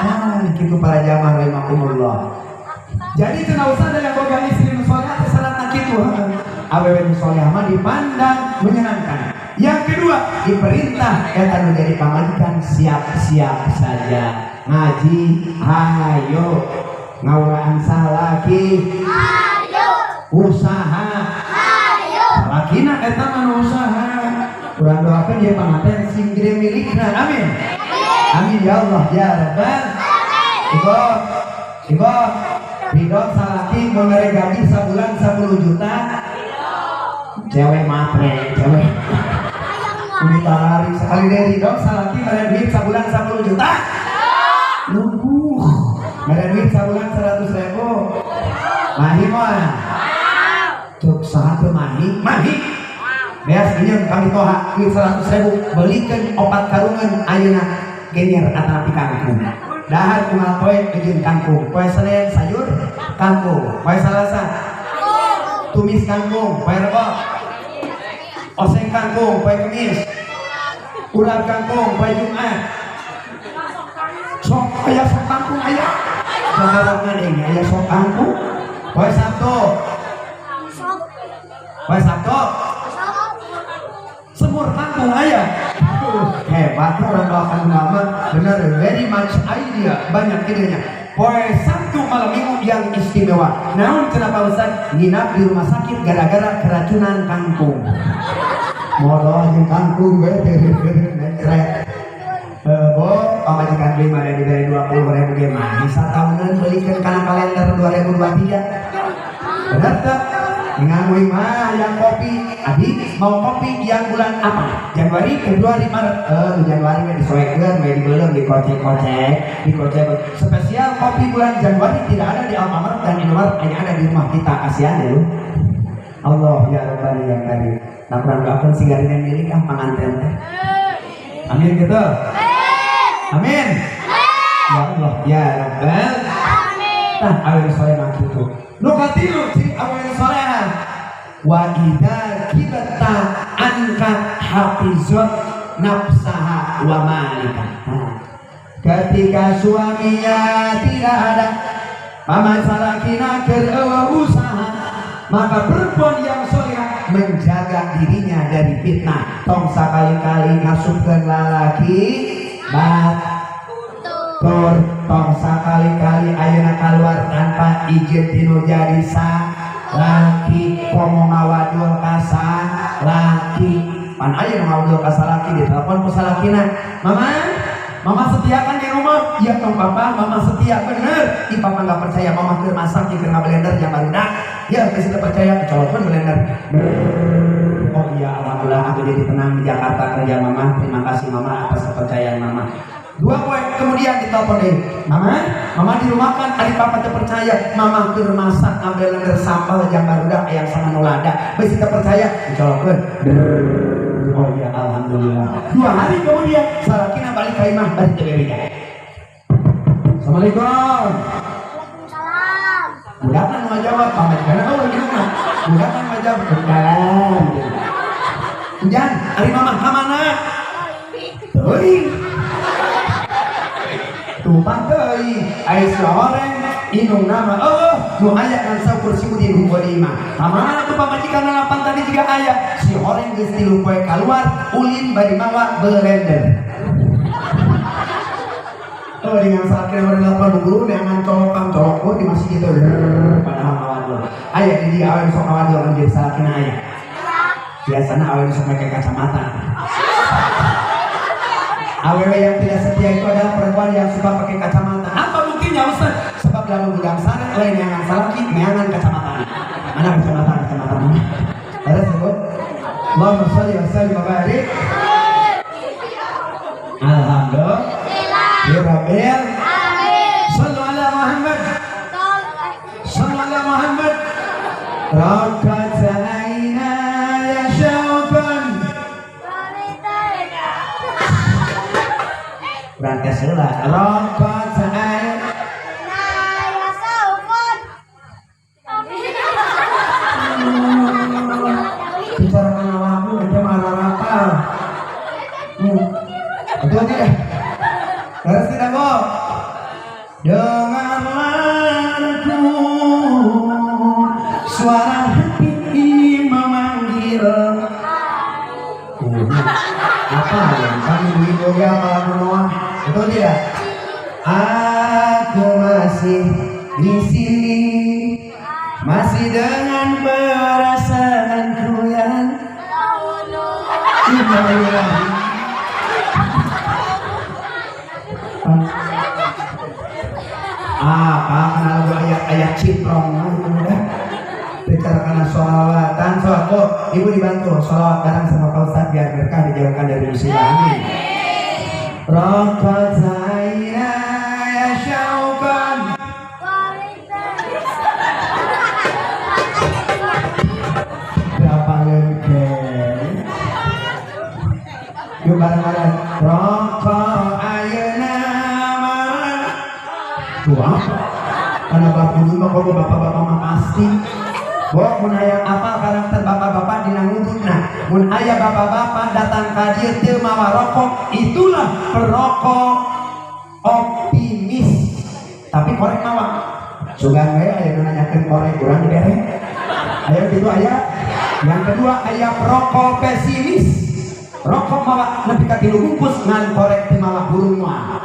Ah, kitu para jamaah rahimakumullah. Jadi cenah usah yang boga istri nu solehah teh syaratna kitu. Awewe nu solehah mah dipandang menyenangkan. Yang kedua, diperintah eta nu jadi pamajikan siap-siap saja. Ngaji hayo, ngawuraan salaki Hayo. Usaha Hayo. salakina eta mah nu usaha. Urang doakeun ieu panganten sing gede milikna. Amin. Amin ya Allah ya Rabbal. Ibu, ibu, ridho salaki mere gaji sabulan 10 juta. Cewek matre, cewek. Kudu tarik sekali deh ridho salaki mere duit sabulan 10 juta. Nunggu. Mere duit sabulan 100 ribu. Mahi moal. Cuk saha teu mahi? Mahi. Beas minjem kami toha duit 100 ribu belikeun opat karungan ayeuna genyer atanapi kangkung. Dahar unggal poe jeung kangkung. Poe Senin sayur kangkung, poe Salasa tumis kangkung, poe Rebo oseng kangkung, poe Kemis urat kangkung, poe Jumat sok aya sok kangkung aya. Saharangan ini aya sok kangkung. Poe Sabtu, poe Sabtu semur kangkung aya. Hebat orang doakan ulama, benar, very much idea, banyak idenya. Poe Sabtu malam Minggu yang istimewa. Naon kenapa Ustaz? Nginap di rumah sakit gara-gara keracunan kangkung. Modal jeung kangkung we mencret. Bo, pamajikan beli mana diberi 20 ribu ge mah bisa tahunan belikan kana kalender 2023. Benar tak? Ngangguin mah yang kopi, abi mau kopi yang bulan apa? Januari, Februari, Maret. Januari we disoekeun, we dibeuleum, dikocek-kocek, dikocek. Spesial kopi bulan Januari tidak ada di Alfamart dan Indomaret, hanya ada di rumah kita. Kasihan ya lu. Allah ya Rabbal ya Karim. Nah, kurang doakeun sing garina milik ah panganten teh. Amin gitu. Amin. Ya Allah ya Rabbal. Nah, awewe soleh mah kitu. Nu katilu ciri awewe soleha wa idza kibta anka hafizat nafsaha wa malika. Nah, ketika suaminya tidak ada, mama salakina keur usaha, maka perempuan yang soleh menjaga dirinya dari fitnah. Tong sakali-kali ngasupkeun lalaki batur, tong sakali-kali ayeuna keluar tanpa izin tinu jadi salaki, komo ngawadul ka salaki. Pan aya nu ngawadul ka salaki ditelepon ku salakina, "Mama, mama setiakan di rumah." Ya tong papa, mama setia bener. Ih, papa nggak percaya, mama keur masak keur ngablender jang barudak. Ya geus teu percaya, dicolokkeun blender. Oh iya, alhamdulillah aku jadi tenang di Jakarta kerja mama. Terima kasih mama atas kepercayaan mama. 2 poe kemudian ditelepon deh, mama, mama di rumah kan, adik papa teu percaya, mama keur masak ngablender sambal jang barudak ayam sama nu lada. Geus teu percaya, dicolokkeun. Oh iya, alhamdulillah. 2 hari kemudian salakina balik ka imah bari teu bebeja. Assalamualaikum. Waalaikumsalam. Budak kan mau jawab, pamajikanna oh lagi rumah. Budak kan mau jawab, "Waalaikumsalam." Hujan, ari mama ka mana? Teuing. Tumpah teuing, ari si horeng indungna mah oh nu aya kan saukur si Udin hungkul di imah. Ka mana tuh pamajikan nalapan tadi juga aya. Si horeng geus 3 poe kaluar, ulin bari mawa blender. Oh, dengan saat kira orang guru dengan colokan colok oh di masjid itu padahal ngawadul. Aya di dia awewe sok ngawadul kan jadi salakina aya. Biasanya awewe sok pakai kacamata. Awewe yang tidak setia itu adalah perempuan yang suka pakai kacamata. Apa buktinya Ustaz? Sebab lamun hudang sare lain neangan salaki, neangan kacamata. Mana kacamata? Kacamata mana? Ada sebut? Allahumma sholli wa sallim wa barik. Alhamdulillah. Ya Rabbil. Sallu ala Muhammad. Sallu ala Muhammad. Raqat aina ya syauqan. Kurang tes heula. Raqat aina. Bicara kana lagu ente mah rarapal. Betul tidak? Terus tidak, Bu? Dengarlah aku, suara hati memanggil. Apa yang kami ibu ya malah menolak? Betul tidak? Aku masih di sini, masih dengan perasaanku yang Innalillahi. Apa kenal lagu ayat-ayat ciprong udah bicara karena sholawatan sholawat. Oh, ibu dibantu sholawat bareng sama Pak Ustadz biar berkah dijauhkan dari musibah. Amin. Raqat aina ya syauqan. Berapa lengkeng? Yuk bareng-bareng. Raqat aina marah. Tuh apa? Karena bapak dulu mah kalau bapak-bapak mah pasti. Bo, mun aya apa karakter bapak-bapak dina ngudutna. Mun aya bapak-bapak datang ka dieu teu mawa rokok, itulah perokok optimis. Tapi korek mawa. Sugan we aya nu nanyakeun korek urang dibere. Aya gitu aya. Yang kedua aya perokok pesimis. Rokok mawa nepi ka 3 bungkus ngan korek teu mawa burung moal.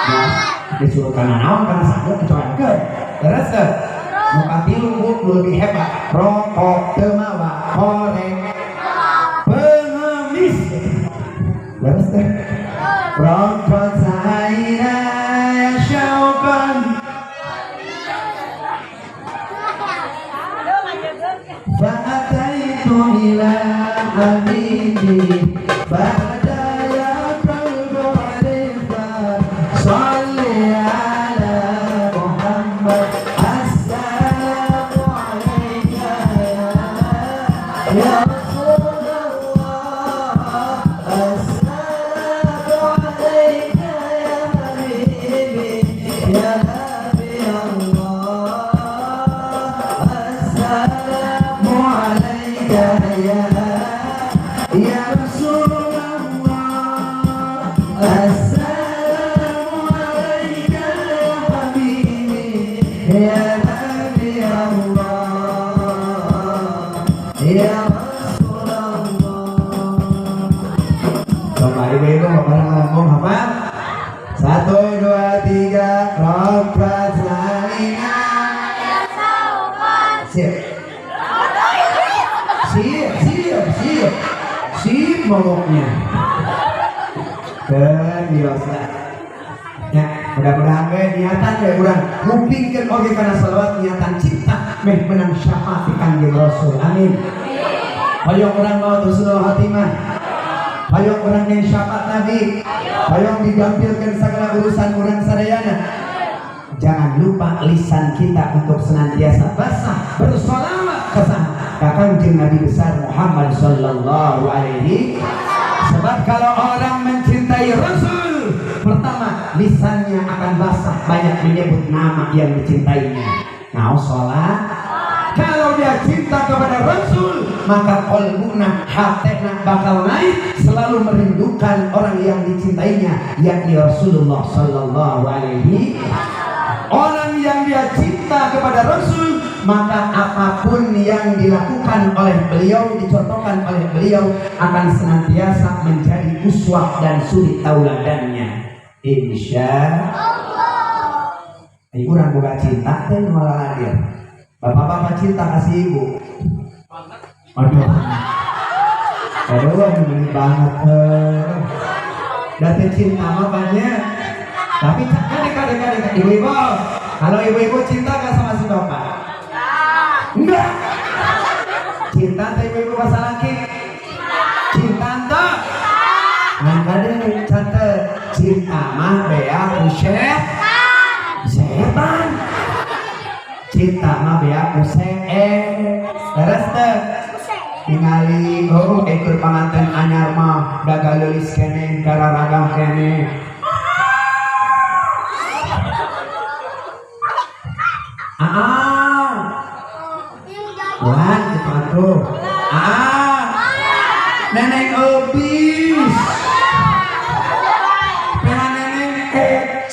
Nah, disuruh kana naon kana sanggup dicoekeun. Terus teu? Nu katilu bu nu lebih hebat, rokok teu mawa korek pengemis. Terus teh? Rokok saina syauqan fa'ataitu ila habibi fa'adaya qalbu alifa salli ala Muhammad assalamu alayka ya Rasulullah assalamu alayka ya habibi ya Nabi Allah assalamu alayka ya Rasulullah assalamu alayka ya habibi ya Nabi Allah ya Rasulullah. Coba ibu-ibu bareng ngomong apa? 1 2 3 Raqat aina. Siap. Siap, siap, siap. Siap ngomongnya. Kan biasa. Ya. Mudah-mudahan we niatan we urang ngupingkeun oge kana selawat niatan cinta meh menang syafaat ti Kangjeng Rasul. Amin. Hoyong urang maot husnul khotimah. Hoyong urang neng syafaat Nabi. Hoyong digampilkeun segala urusan urang sadayana. Jangan lupa lisan kita untuk senantiasa basah bersolawat ka ka Kangjeng Nabi besar Muhammad sallallahu alaihi. Sebab kalau orang mencintai Rasul, pertama lisannya akan basah banyak menyebut nama yang dicintainya. Nah, sholat. Kalau dia cinta kepada Rasul, maka qalbuna, hatena bakal naik selalu merindukan orang yang dicintainya, yakni Rasulullah sallallahu alaihi. Orang yang dia cinta kepada Rasul, maka apapun yang dilakukan oleh beliau, dicontohkan oleh beliau, akan senantiasa menjadi uswah dan suri tauladannya. Insya Allah. Ibu urang boga cinta teh nu laladir. Bapak-bapak cinta kasih ibu. Aduh. Aduh, ini banget. Dan cinta mah banyak. Tapi kadek-kadek ibu-ibu, kalau ibu-ibu cinta gak sama si bapak? Enggak. Cinta teh ibu-ibu masa laki? Cinta ente? Nah, kadek catet cinta mah bea ku setan. Cinta mah bea ku leres teh. Ningali oh ekur panganten anyar mah daga leulis keneh gararagah keneh. Ah, wah, gitu atuh. Ah, neneng obis, pengen neneng ecep,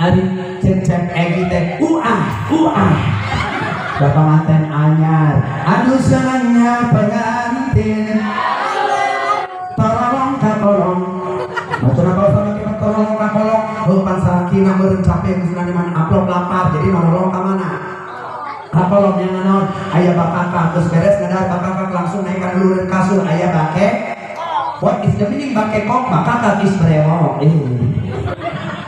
ari cecep egi teh uah uah. Bapak manten anyar, aduh senangnya pengantin, tolong katolong. Macam apa sama kita tolong katolong? Oh, pan salakina meureun capek geus man amplop lapar, jadi nolong ka mana? Katolong yang naon? Aya bakakak geus beres ngadar bakakak langsung naik ka luhureun kasur aya bake. What is the meaning bakekok? Bakakak is brewok.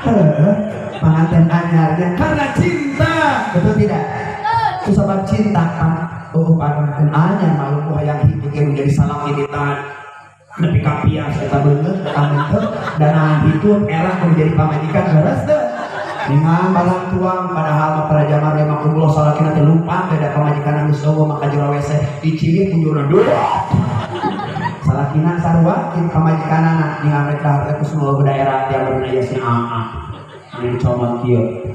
Heeh, panganten anyarnya karena cinta, betul tidak? Itu sebab cinta kan. Oh, panganten anyar malu ku hayang hidup menjadi salam militan. Nepi ka pias eta beungeut eta dan itu era menjadi pamajikan beres teu. Ningan barang tuang padahal mah para jamar 50 salakina teh lumpat teh da pamajikan geus eueuh maka jero WC dicilik munjurna duh. Salakina sarua kieu pamajikanana ningan rek dahar teh kusno daerah tiang beungeut aya si aa. Ini dicomot kieu.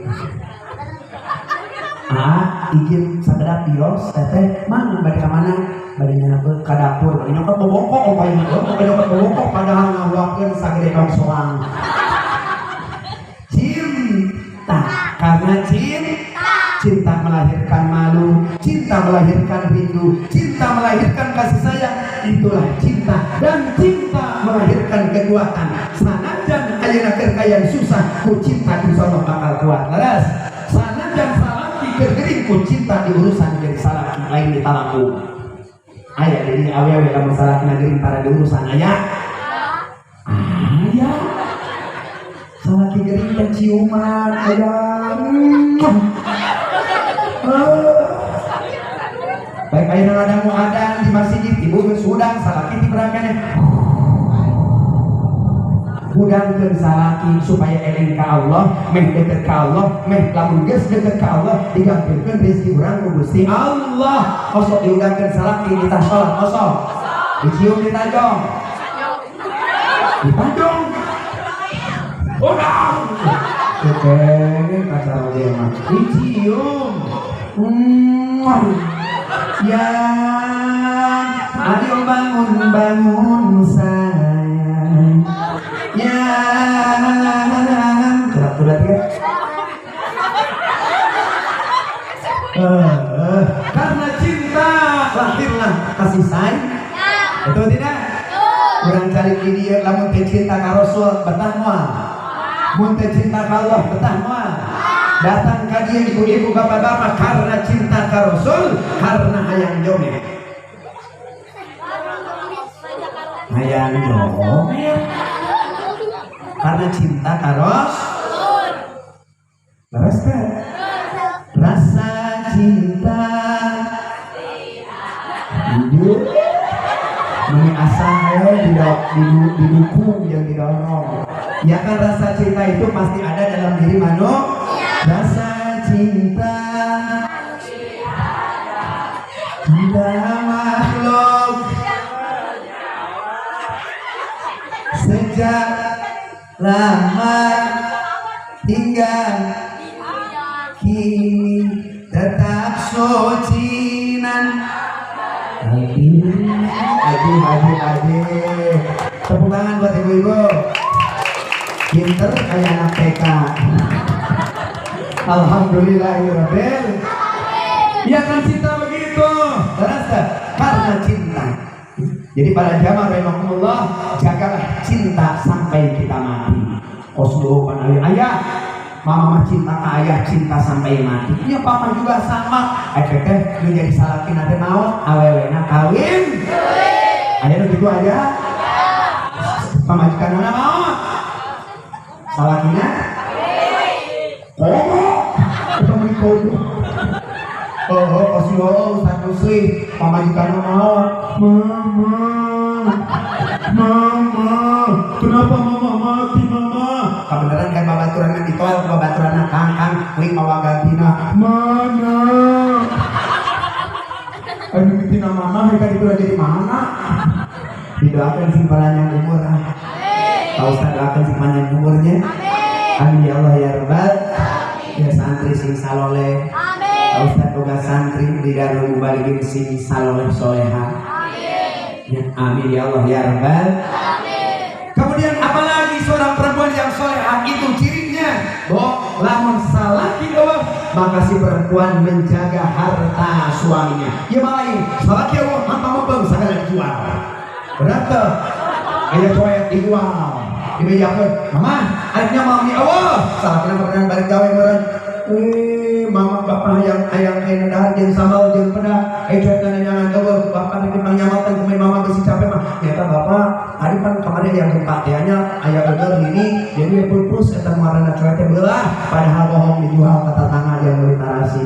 Ah, izin sakedap bios teteh mana bade ka mana? Bade nyabet ka dapur, bade nyokot bobokok oh paling oh bade nyokot bobokok padahal ngahuakeun sagede tong soang. Cinta, karena cinta, cinta melahirkan malu, cinta melahirkan rindu, cinta melahirkan kasih sayang, itulah cinta. Dan cinta melahirkan kekuatan. Sanajan ayeuna keur kayan susah, ku cinta insyaallah bakal kuat. Leres. Sanajan salaki keur gering, ku cinta diurusan jadi salaki lain ditalaku. Aya jadi awewe lamun salakina gering para diurusan aya. Aya. Salaki gering teh ciuman aya. Baik ayeuna ngadangu adan di masjid, ibu geus hudang salaki ti berakene. Hudangkeun salaki supaya eling ka Allah, meh deket ka Allah, meh lamun geus deket ka Allah digampilkeun rezeki urang ku Gusti Allah. Osok dihudangkeun salaki di tah salat osok. Dicium ditajong. Ditajong. Hudang. Oke, kacar oge mah. Dicium. Ya, ayo bangun bangun sayang. Ya, surat ya. Karena cinta lahirlah kasih sayang. Betul tidak? Kurang cari di dia, lamun teh cinta ka Rasul betah moal. Mun teh cinta ka Allah betah moal. Datang ka dia ibu-ibu bapak-bapak karena cinta ka Rasul, karena hayang jomet. Hayang jomet. Karena cinta ka Rasul. Leres teh? Rasa cinta hidup meni asa didukung yang didorong. Ya kan, rasa cinta itu pasti ada dalam diri manusia. Rasa cinta tidak makhluk sejak lama hingga kini tetap suci nan. Aduh, aduh, aduh. Tepuk tangan buat ibu-ibu. Pinter kayak anak TK. Alhamdulillahirabbil. Ya kan cinta begitu. Terus karena cinta. Jadi para jamaah rahimakumullah, jagalah cinta sampai kita mati. Kos pan ayah, mama mah cinta ke ayah, cinta sampai mati. Ya papa juga sama. Efek teh nu jadi salakina teh maot, awewena kawin. Aya nu kitu aya? Pamajikanna maot. Salakina? Komo. Kita beli komo. Oh, oh, Ustaz Muslim, pamajikanna maot. Mama, mama, kenapa mama mati mama? Kebenaran kan babaturanna ditol, babaturanna kang kang, kuring mawa gantina. Mana? Aduh gantina mama, mereka itu jadi mana? Didoakan sing panjang umur ah. Pak Ustaz doakan sing panjang umurnya. Amin ya Allah ya Rabbal. Ya santri sing saloleh. Pak Ustaz boga santri di Darul Mubalighin sing saloleh soleha. Ya, amin ya Allah ya Rabbal. Kemudian apalagi seorang perempuan yang soleha itu cirinya, bo lamun salaki doang, maka si perempuan menjaga harta suaminya. Ya lain, salaki Allah harta mobeng segala dijual. Benar tuh? Aya coet dijual. Dibejakeun, mama, adiknya mau ni Allah. Salakina pernah balik gawe meureun. Mama bapak yang ayang ayeuna dahar jeung sambal jeung peda, aya cuek nanyangan eueuh, bapak di pangnyamatan kumaha mama geus capek mah. Nyata bapak, ari pan kamari aya gempa teh nya, aya geger ini, jadi pupus eta muarana cuek teh beulah, padahal bohong dijual ka tatangga jeung meuli tarasi.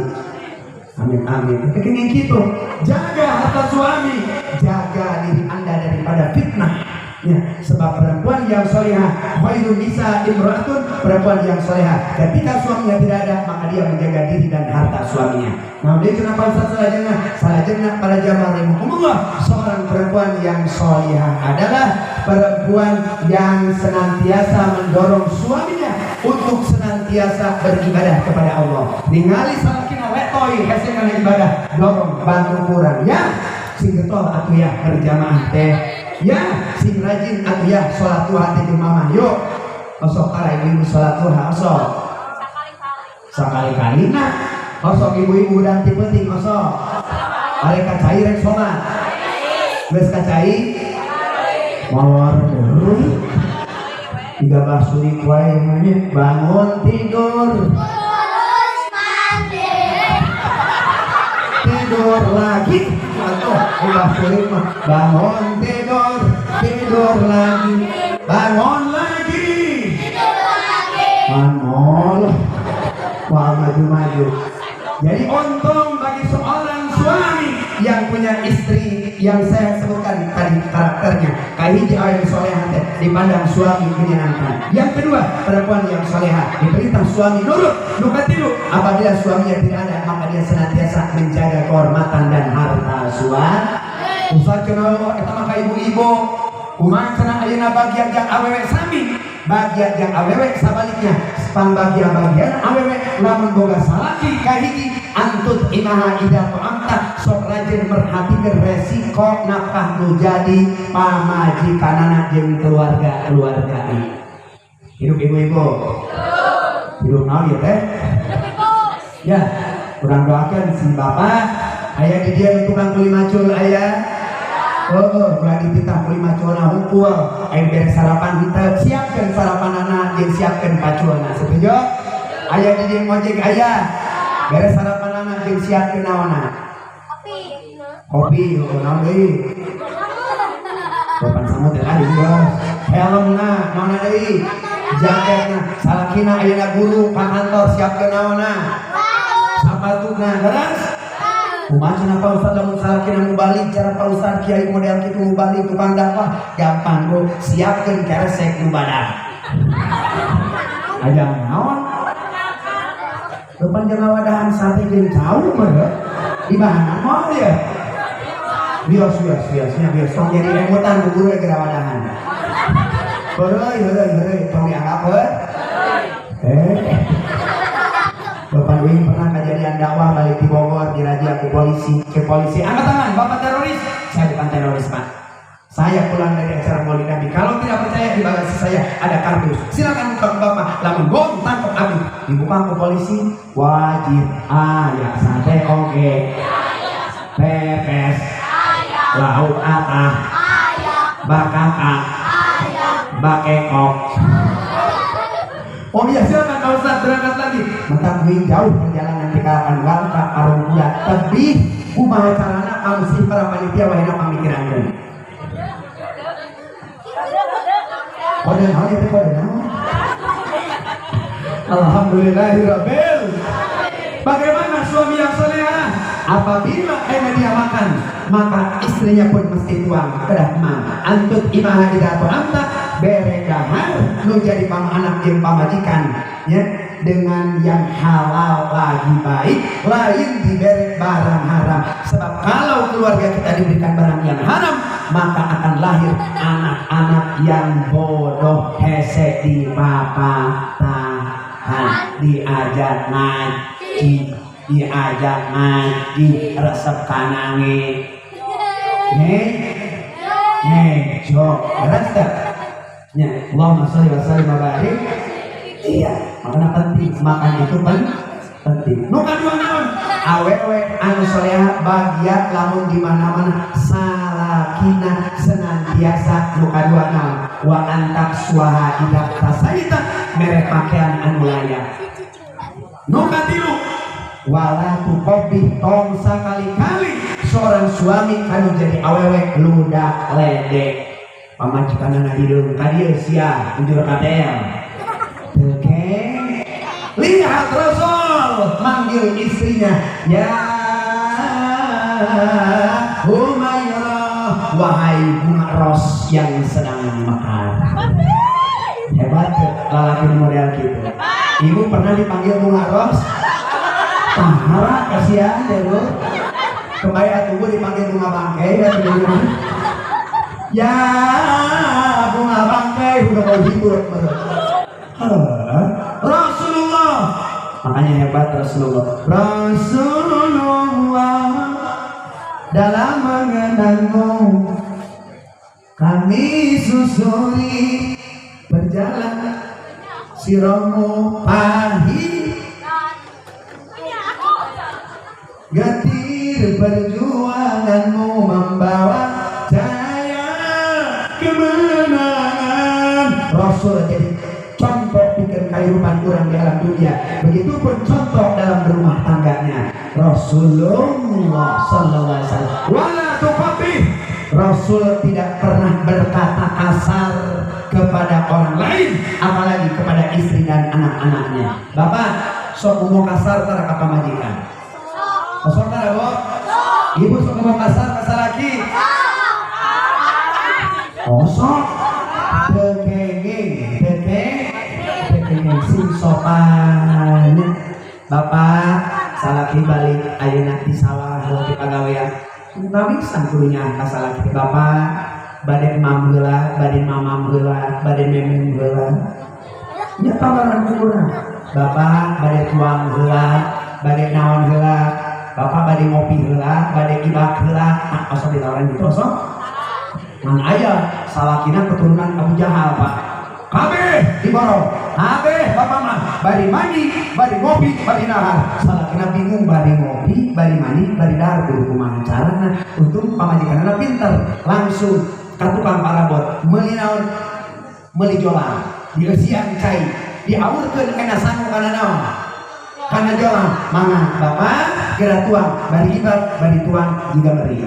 Amin amin. Tapi kenging kitu, jaga harta suami, jaga diri Anda daripada fitnah. Ya, sebab perempuan yang solehah, khairun nisa imra'atun, perempuan yang solehah ketika suaminya tidak ada, maka dia menjaga diri dan harta suaminya. Nah, dia kenapa Ustaz salajengna? Salajengna para jamaah rahimakumullah, seorang perempuan yang solehah adalah perempuan yang senantiasa mendorong suaminya untuk senantiasa beribadah kepada Allah. Ningali salakina letoy hese kana ibadah, dorong bantu kurang ya. Sing getol atuh ya berjamaah teh. Ya, sing rajin atuh ya salat duha teh jeung mama. Yuk. Osok para ibu-ibu salat duha osok. Sakali-kali nah. Osok ibu-ibu dan ti penting osok. Arek kacai rek salat. Geus kacai molor deui. Tiga basuri wae namanya bangun tidur. Tidur lagi. Atuh ulah sulit mah. Bangun tidur, tidur lagi, bangun lagi, tidur lagi. Manol, wah maju-maju. Jadi untung bagi seorang suami yang punya istri yang saya sebutkan tadi karakternya. Kahiji awewe soleha teh dipandang suami menyenangkan. Yang kedua, perempuan yang soleha diperintah suami nurut. Nu katilu, apabila suaminya tidak ada, maka dia senantiasa menjaga kehormatan dan harta suami. Ustaz cenah eta mah ka ibu-ibu. Kumaha cenah ayeuna bagian jang awewe sami, bagian jang awewe sabaliknya. Pangbagian-bagian awewe lamun boga salaki kahiji antut imaha ida ta'amta, sok rajin merhatikan resiko nafkah nu jadi pamajikanana jeung keluarga-keluarga. Hidup ibu-ibu. Hidup naon ieu teh? Ya, urang doakeun si bapak aya di dieu tukang kuli macul aya. Oh, ulah dititah kuli maculna hungkul. Aya beres sarapan henteu, siapkeun sarapanana jeung siapkeun paculna. Setuju? Aya di dieu ngojek aya. Beres sarapanana jeung siapkeun naonna? Kopi. Kopi, oh, naon deui? Bapak samut teh tadi geus. Helmna naonna deui? Jaketna. Salakina ayeuna guru ka kantor siapkeun naonna? Sapatuna. Leres? Kumaha cenah Pak Ustad lamun salakina mubalig, cara Pak Ustad kiai model kitu mubalig tukang dakwah gampang, Bu, siapkeun keresek nu badag. Aja naon? Depan jeung ngawadahan sate jeung cau mah ya. Di bahangan moal ya. Bios bios bios nya bios tong jadi remutan bu guru ge wadahan. Heureuy heureuy heureuy tong dianggap heuh. Bapak Wing pernah kejadian dakwah balik di Bogor dirajia ke polisi, ke polisi angkat tangan, bapak teroris. Saya bukan teroris, Pak. Saya pulang dari acara Maulid Nabi. Kalau tidak percaya, di bagasi saya ada kardus. Silakan buka ke bapak. Lamun bohong tangkap abi. Dibuka ke polisi, wajib aya sate oge. Pepes. Lauk atah. Bakakak. Bakekok. Oh iya, silakan Pak Ustaz berangkat lagi. Maka gue jauh perjalanan di kalangan warga Parung Kuda. Tapi kumaha carana kamu sih para panitia wahina pamikirankeun. Kode naon itu, kode naon? Alhamdulillahirabbil. Bagaimana suami yang soleha? Apabila aina dia makan, maka istrinya pun mesti tuang kedah mah. Antut imaha idza ta'amta, bere dahar nu jadi pang anak jeung pamajikan ya dengan yang halal lagi baik, lain diberi barang haram. Sebab kalau keluarga kita diberikan barang yang haram, maka akan lahir anak-anak yang bodoh, hese di papatahan, diajar ngaji, diajak ngaji resep kanange nih ngejo beres tak? Ya, Allahumma sholli wa sallim wa barik. Iya, makanya penting makan itu penting. Nu kadua naon? Awewe anu soleha bahagia lamun di mana-mana salakina senantiasa. Nu kadua naon? Wa antak suaha idza tasaita, mere pakaian anu layak. Nu katilu, wala tuqabbih, tong sakali-kali seorang suami kanu jadi awewe ludak ledek. Pamajikanana hideung ka dieu sia unjur KTL. Oke. Lihat Rasul manggil istrinya, ya Humairah, wahai bunga ros yang sedang mekar. Hebat lalaki model gitu. Ibu pernah dipanggil bunga ros? Tahara kasihan deh bu. Kembali tunggu dipanggil bunga bangkai dan bunga. Ya bunga bangkai udah mau hibur. Rasulullah, makanya hebat Rasulullah. Rasulullah dalam mengenangmu kami susuri berjalan siromu pahit getir perjuanganmu membawa cahaya kemenangan. Rasul jadi contoh bikin kehidupan orang di alam dunia, begitupun contoh dalam rumah tangganya Rasulullah sallallahu alaihi wasallam. Wala tuqabbih, Rasul tidak pernah berkata kasar kepada orang lain, apalagi kepada istri dan anak-anaknya. Bapak sok ngomong kasar tara ka pamajikan? Sok tara, Bu? Ibu sok ngomong kasar ka salaki? Oh sok teu kenging, teu kenging sing sopan. Bapak salaki balik ayeuna di sawah di pagawean, bisa kudunya ka salaki, bapak bade mam heula, bade mamam heula, bade memem heula nya, tawaran kurang. Bapak bade tuang heula, bade naon heula, bapak bade ngopi heula, bade ibak heula. Nah, osok ditawaran gitu osok. Mana aya salakina keturunan Abu Jahal, Pak, kabeh diborong kabeh. Bapak mah bari mandi, bari ngopi, bari dahar. Salakina bingung, bari ngopi, bari mandi, bari dahar, kudu kumaha carana? Untung pamajikanana pinter, langsung ka tukang parabot meuli naon, meuli jolang, dieusian cai, diawurkeun kana sangu, kana naon, kana jolang. Mangga bapak geura tuang, bari ibak bari tuang juga beri.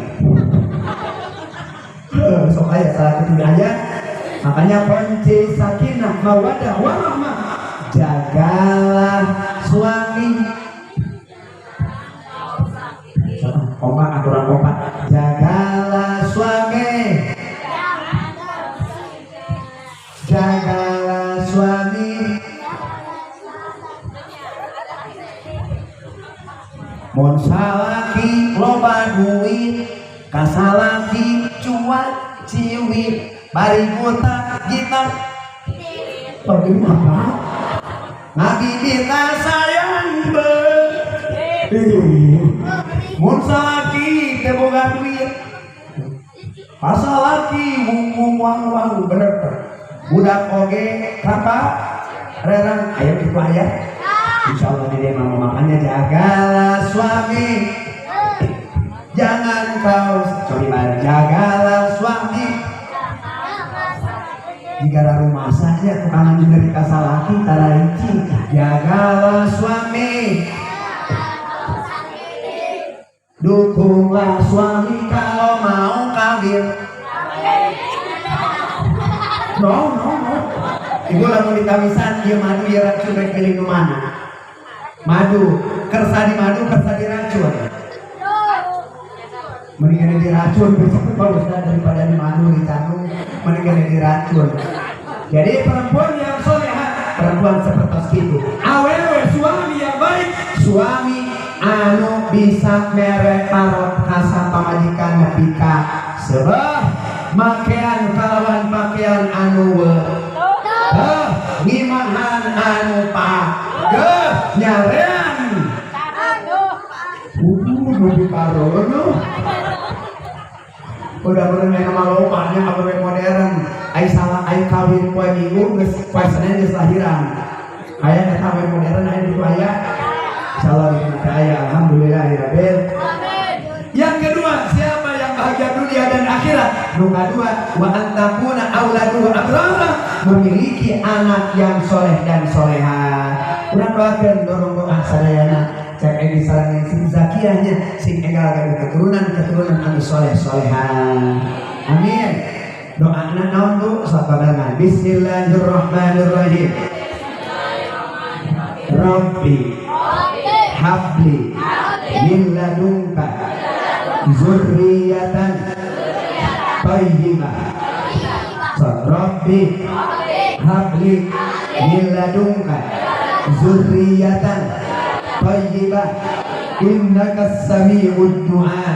Sok aya salah kitu aja. Makanya kunci sakinah mawadah warahmah, jagalah suami. Kompak aturan kompak. Jagalah suami, jagalah suami. Mun salaki loba duit, kasalaki cuat ciwit, bari gutak gitar. Tadi apa? Ngagibita sayang be. Mun salaki teu boga duit, kasalaki wung wang wang bener. Budak oge kapa rerang aya kitu aya. Insyaallah di dia mama. Makanya jagalah suami, jangan kau coba jagalah suami. Jika rumah saja tukangan dari kasalaki tararinci. Jagalah suami, dukunglah suami kalau mau kawin. No no no. Ibu lamun ditawisan ieu madu ieu racun rek pilih nu mana? Madu, kersa di madu, kersa di racun. Mendingan diracun besok Pak Ustaz daripada di madu dicanu, mendingan diracun. Jadi perempuan yang soleha, perempuan seperti itu. Awewe suami yang baik, suami anu bisa mere parot kasa pamajikan nepi ka sebeh makean kalawan pakaian anu weuh, ngimahan anu pageuh nyarean. Lebih parono. Udah bener main sama lopanya awewe modern. Ai salah ai kawin poe Minggu geus poe Senin geus lahiran. Aya eta awewe modern aya ditu aya. Insyaallah di aya alhamdulillahirabbil. Yang kedua, siapa yang bahagia dunia dan akhirat? Nu kadua, wa antakuna auladu abrara, memiliki anak yang soleh dan soleha. Urang doakeun dorong doa sadayana cek egi sareng sing zakiyahnya sing enggal gaduh keturunan-keturunan anu soleh soleha. Amin. Doana naon tuh sababarengan. Bismillahirrahmanirrahim. Rabbi habli min ladunka zurriyatan thayyibah. Rabbi habli min ladunka zurriyatan thayyibah innaka sami'ud du'a.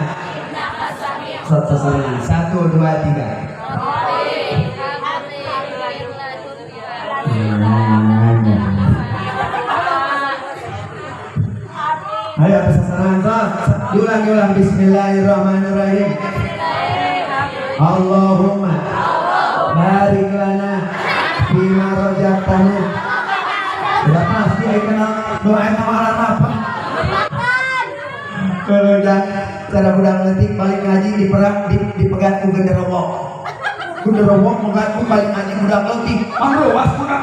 1 2 3. Ayo sasaran diulang-ulang. Bismillahirrahmanirrahim. Allahumma barik lana fima razaqtana. Udah pasti ayo kenal doa eta mah apa? Kalau cara budak leutik balik ngaji diperang dipegat ku genderowo. Genderowo megat ku balik ngaji budak leutik pangrewas budak.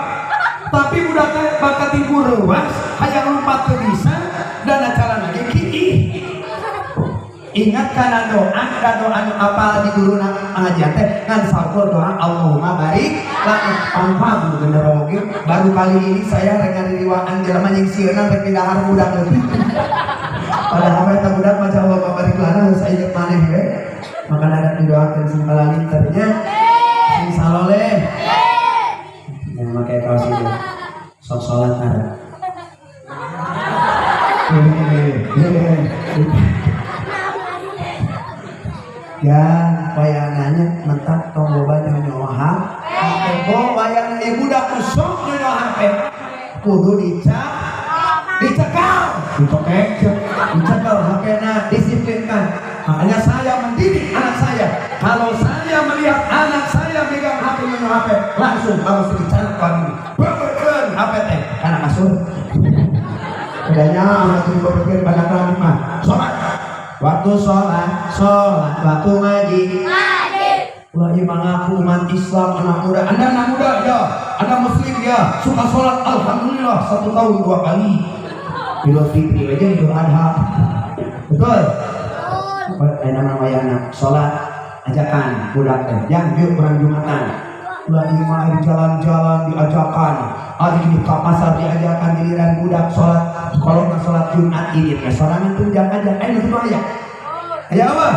Tapi budak teh bakat ku reuwas hayang lompat teu bisa dan acara lagi kiih. Ingat kana doa dan doa nu apal di guru pengajian teh ngan saukur doa Allahumma barik lana pangpang genderowo ge. Baru kali ini saya rek ngaririwaan jelema jeung sieuna rek didahar budak leutik. Padahal eta budak maca Allahumma barik lana geus aya maneh we. Maka ada didoakeun sing palalinternya sing saloleh. Yang make kaos itu sok salat ada. Ya, wayananya mentak tong loba nyonyo HP. Oh, wayana ieu budak ku sok nyonyo HP. Kudu dicak, dicekal, dicekek, dicekal HP-na, disiplinkan. Makanya saya mendidik anak saya. Kalau saya melihat anak saya megang HP nyonyo HP, langsung harus dicanak lagi. Bebekeun HP teh kana kasur. Bedanya atuh bebekeun pada kami mah. Salat. Waktu sholat, sholat, waktu ngaji, ngaji. Ulah ieu mengaku umat Islam anak muda. Anda anak muda ya, Anda muslim ya, suka sholat alhamdulillah 1 tahun 2 kali. Idul Fitri aja Idul Adha. Betul? Betul. Nama wayana sholat ajakan budak teh. Yang yuk kurang Jumatan. Ulah ieu mah di jalan-jalan diajakan, ari di pasar diajakan giliran budak salat, kalau salat Jumat ini teh sorangan teu ajak, aya nu kitu aya. Aya apa?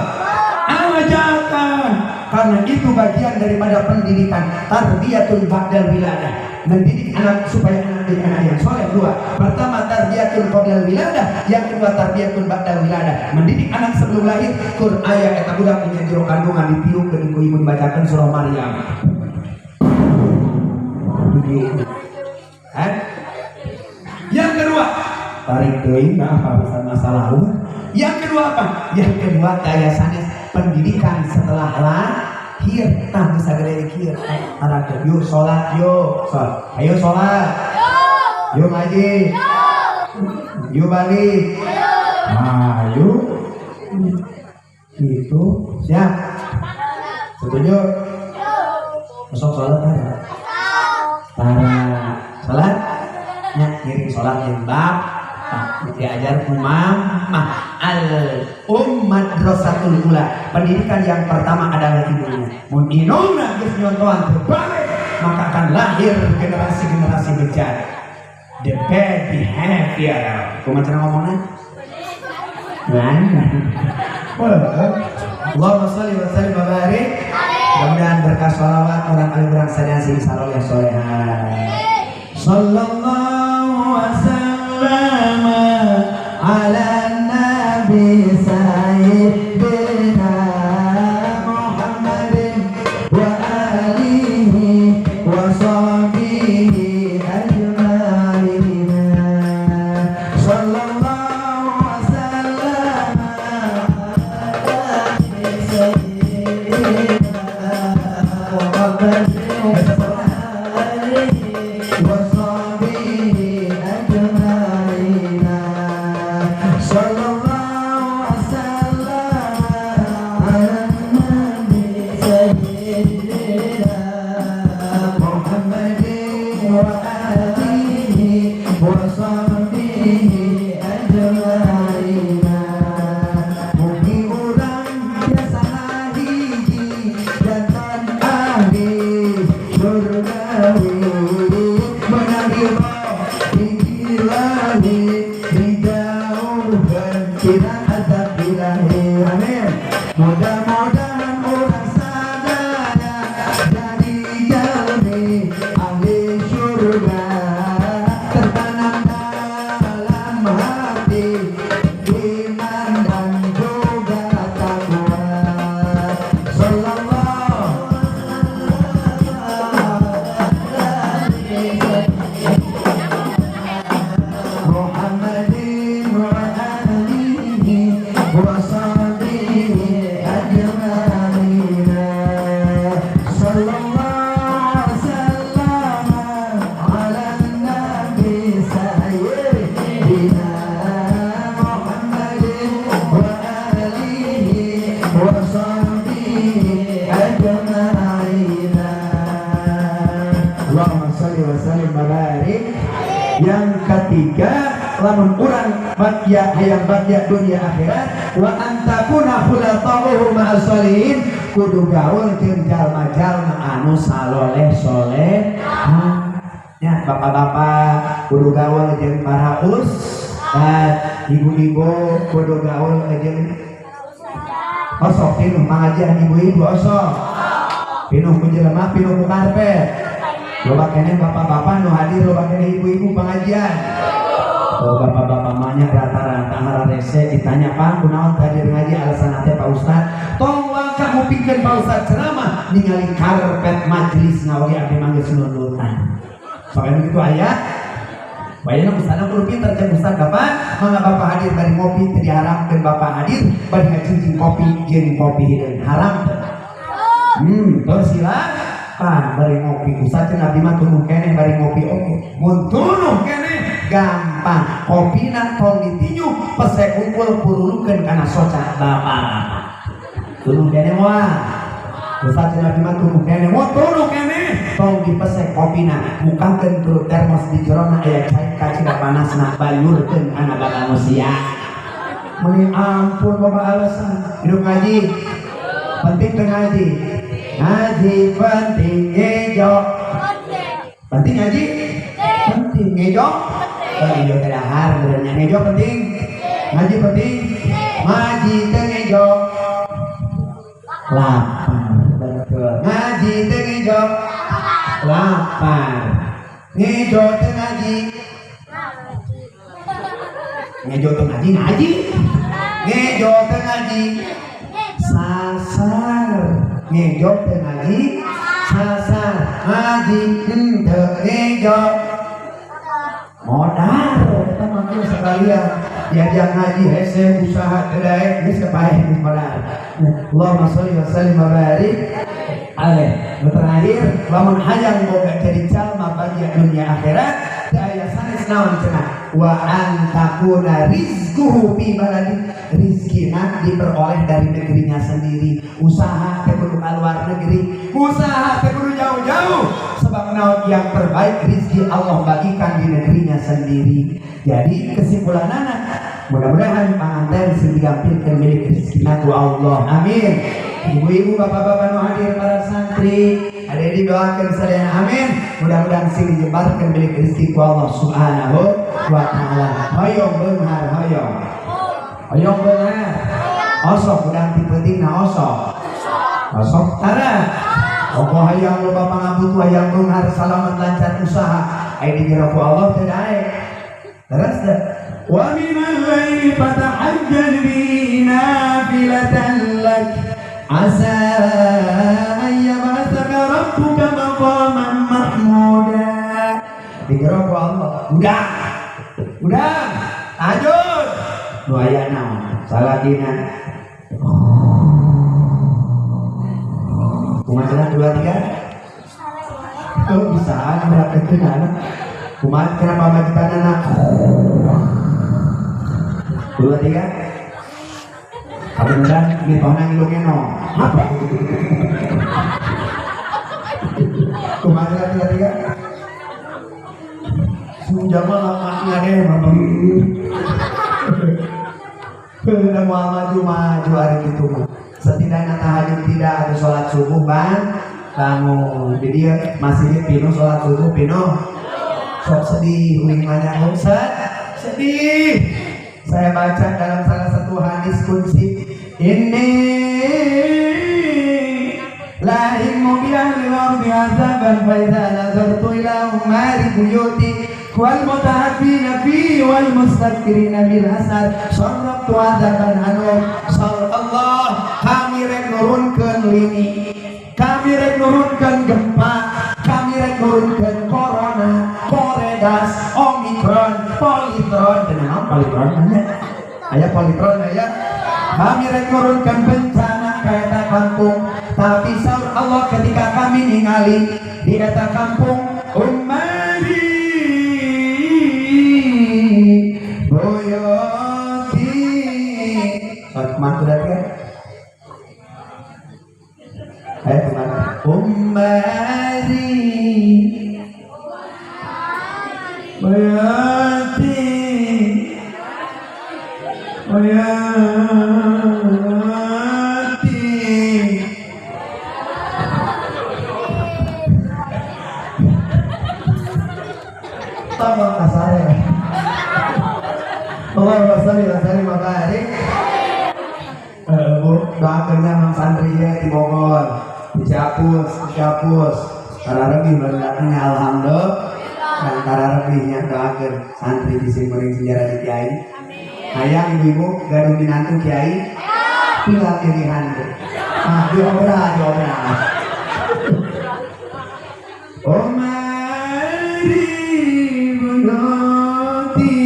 Ajakan. Karena itu bagian daripada pendidikan tarbiyatun ba'dal wiladah, mendidik anak supaya anak jadi anak yang soleh. Dua, pertama tarbiyatun qoblal wiladah, yang kedua tarbiyatun ba'dal wiladah, mendidik anak sebelum lahir. Kur aya eta budak dina jero kandungan ditiupkeun ku ibu dibacakeun surah Maryam. Hah? Yang kedua, tarik deui maaf masalah. Yang kedua apa? Yang kedua daya sanes pendidikan setelah lahir. Tah bisa gede kieu. Arah yuk sholat yuk, sholat. Ayo sholat. Yuk ngaji. Yuk balik. Ayo. Itu siap. Setuju? Besok sholat kan? Tara sholat? Ya, ngiring sholat yang bab diajar ku mama al madrasatul ula, pendidikan yang pertama adalah ibunya. Mun indungna geus nyontohan terbalik, maka akan lahir generasi-generasi bejat, the bad behavior. Kumaha cara ngomongna? Allahumma sholli wa sallim wa barik. Mudah-mudahan berkah sholawat orang alim urang sadaya sing saloleh solehan. Sallallahu wasallam ala nabi sayyidina Muhammadin wa alihi wa sahbihi ajma'in. Sallallahu wasallam ala nabi sayyidina Muhammadin wa alihi wa sahbihi ajma'in. Sallallahu wasallam ala nabi sayyidina Muhammadin wa alihi wa sahbihi ajma'in. Mugi urang biasa hiji janten ahli surgawi, menang ridho ilahi, dijauhkan tina azab ilahi. Amin. Mudah-mudahan urang sadaya jadi jalmi ahli surga, tertanam dalam hati iman dan juga takwa. Sallallahu Muhammadin wa alihi wa sahbihi ajma'in. Sallallahu wasallam ala nabi sayyidina Muhammadin wa alihi wa sahbihi ajma'in. Allahumma sholli wa sallim wa barik. Yang ketiga, lamun urang bagya hayang bagya dunia akhirat, wa antakuna khulata'uhu ma'as sholihin, kudu gaul jeung jalma-jalma anu saloleh soleh. Ya, bapak-bapak kudu gaul jeung para ustad, ibu-ibu kudu gaul jeung osok pinuh pangajian ibu-ibu osok pinuh ku jelema pinuh ku karpet. Loba keneh bapak-bapak nu hadir, loba keneh ibu-ibu pengajian. Oh, bapak-bapak mah rata-rata hararese ditanya, "Pak, kunaon hadir ngaji?" Alasan teh, "Pak Ustad, tong waka ngupingkeun Pak Ustad ceramah, ningali karpet majelis oge abdi mah geus nundutan." Sok anu kitu aya. Bayangna ustadna kudu pinter cek ustad, "Bapak, mangga bapak hadir bari ngopi teu diharamkeun, bapak hadir bari ngacincing kopi jeung kopi hideung haram teu?" Terus silakan bari ngopi. Ustad cenah abdi mah tunuh keneh bari ngopi oge. Mun tunuh keneh gampang. Kopina tong ditinju, pesek unggul purulukeun kana soca bapak-bapak. Tunuh keneh moal? Ustad cenah abdi mah tunuh keneh. Mun tunuh keneh tong dipesek kopina, mukakeun turut termos di jerona aya cai kacida panasna, bayurkeun kana manusia. Meni ampun bapak alasan. Hidup ngaji. Penting teu ngaji? Ngaji penting, ngejo penting. Ngaji penting, ngejo penting. Ngejo teh dahar benernya. Ngejo penting, ngaji penting. Ngaji teh ngejo lapar. Betul. Ngaji teh ngejo lapar. Ngejo teh ngaji. Ngejo teh ngaji, ngaji. Ngejo teh ngaji sasar. Ngejo teh ngaji sasar. Ngaji henteu ngejo modar. Eta mah sekalian diajak ngaji hese usaha teu daek geus kepaeh modar. Allahumma sholli wa sallim wa barik alaih. Nu terakhir, lamun hayang boga jadi jalma bagia dunia akhirat teu aya sanes naon cenah wa antakuna rizquhu fi baladi. Rizkina diperoleh dari negerinya sendiri. Usaha teh kudu ka luar negeri, usaha teh kudu jauh-jauh, sebab naon yang terbaik rizki Allah bagikan di negerinya sendiri. Jadi kesimpulanana mudah-mudahan panganten sing digampilkeun milik rizkina ku Allah. Amin. Ibu-ibu, bapak-bapak nu hadir, para santri, ada yang didoakan sadayana, amin. Mudah-mudahan sing dijebarkeun milik rezeki ku Allah Subhanahu wa taala. Hoyong beunghar, hoyong. Hoyong beunghar. Osok udang ti peutingna osok. Osok tara. Oko hayang loba pangabutuh, hayang beunghar, salamat lancar usaha. Aya dijero ku Allah teu daek. Terus teh. Wa minal laili fatahajjal bihi nafilatan lak asa an yab'atsaka rabbuka maqaman mahmuda. Dijero ku Allah. Udah. Udah. Tahajud. Nu aya naon? Salakina. Kumaha cenah 2 3? Oh, bisa merapetkeun anak. Kumaha cenah pamajikan anak? 2 3. Kabeneran mitohna ngilu ngeno. Apa? Kumaha cenah 2 3? Sung jama lama ngade mah. Udah mau maju-maju hari itu mah. Setidaknya tahajud tidak ada sholat subuh bang bangun. Jadi dia masih pinu sholat subuh pinu. Sok sedih, uing banyak omset sedih. Saya baca dalam salah satu hadis kunci ini la ilmu bi ahli al-ardi azaban fa idza nazartu ila umari buyuti wal mutahabbina fi wal mustakbirina bil hasad sarraftu azaban anhum. Allah kami rek nurunkeun lini, kami rek nurunkeun gempa, kami rek nurunkeun corona, koredas, omikron, politron. Kenapa politron? Aya politron aya. Kami rek nurunkeun bencana ka eta kampung, tapi saur Allah ketika kami ningali di eta kampung umari boyoti. Kumaha udah kan? Ayo kemana? Umari boyoti boyoti. Tambah kasar. Allahumma sholli wa sallim wa barik. Bu, doakeun mang santri ye di Bogor, di Ciapus, di Ciapus. Kararebih baru datangnya alhamdulillah. Dan kararebihnya doakeun santri di sini meureun sejarah di kiai. Hayang ibu-ibu gaduh minantu kiai. Tinggal pilihan bu. Ah, diobral, diobral. Omari buyoti.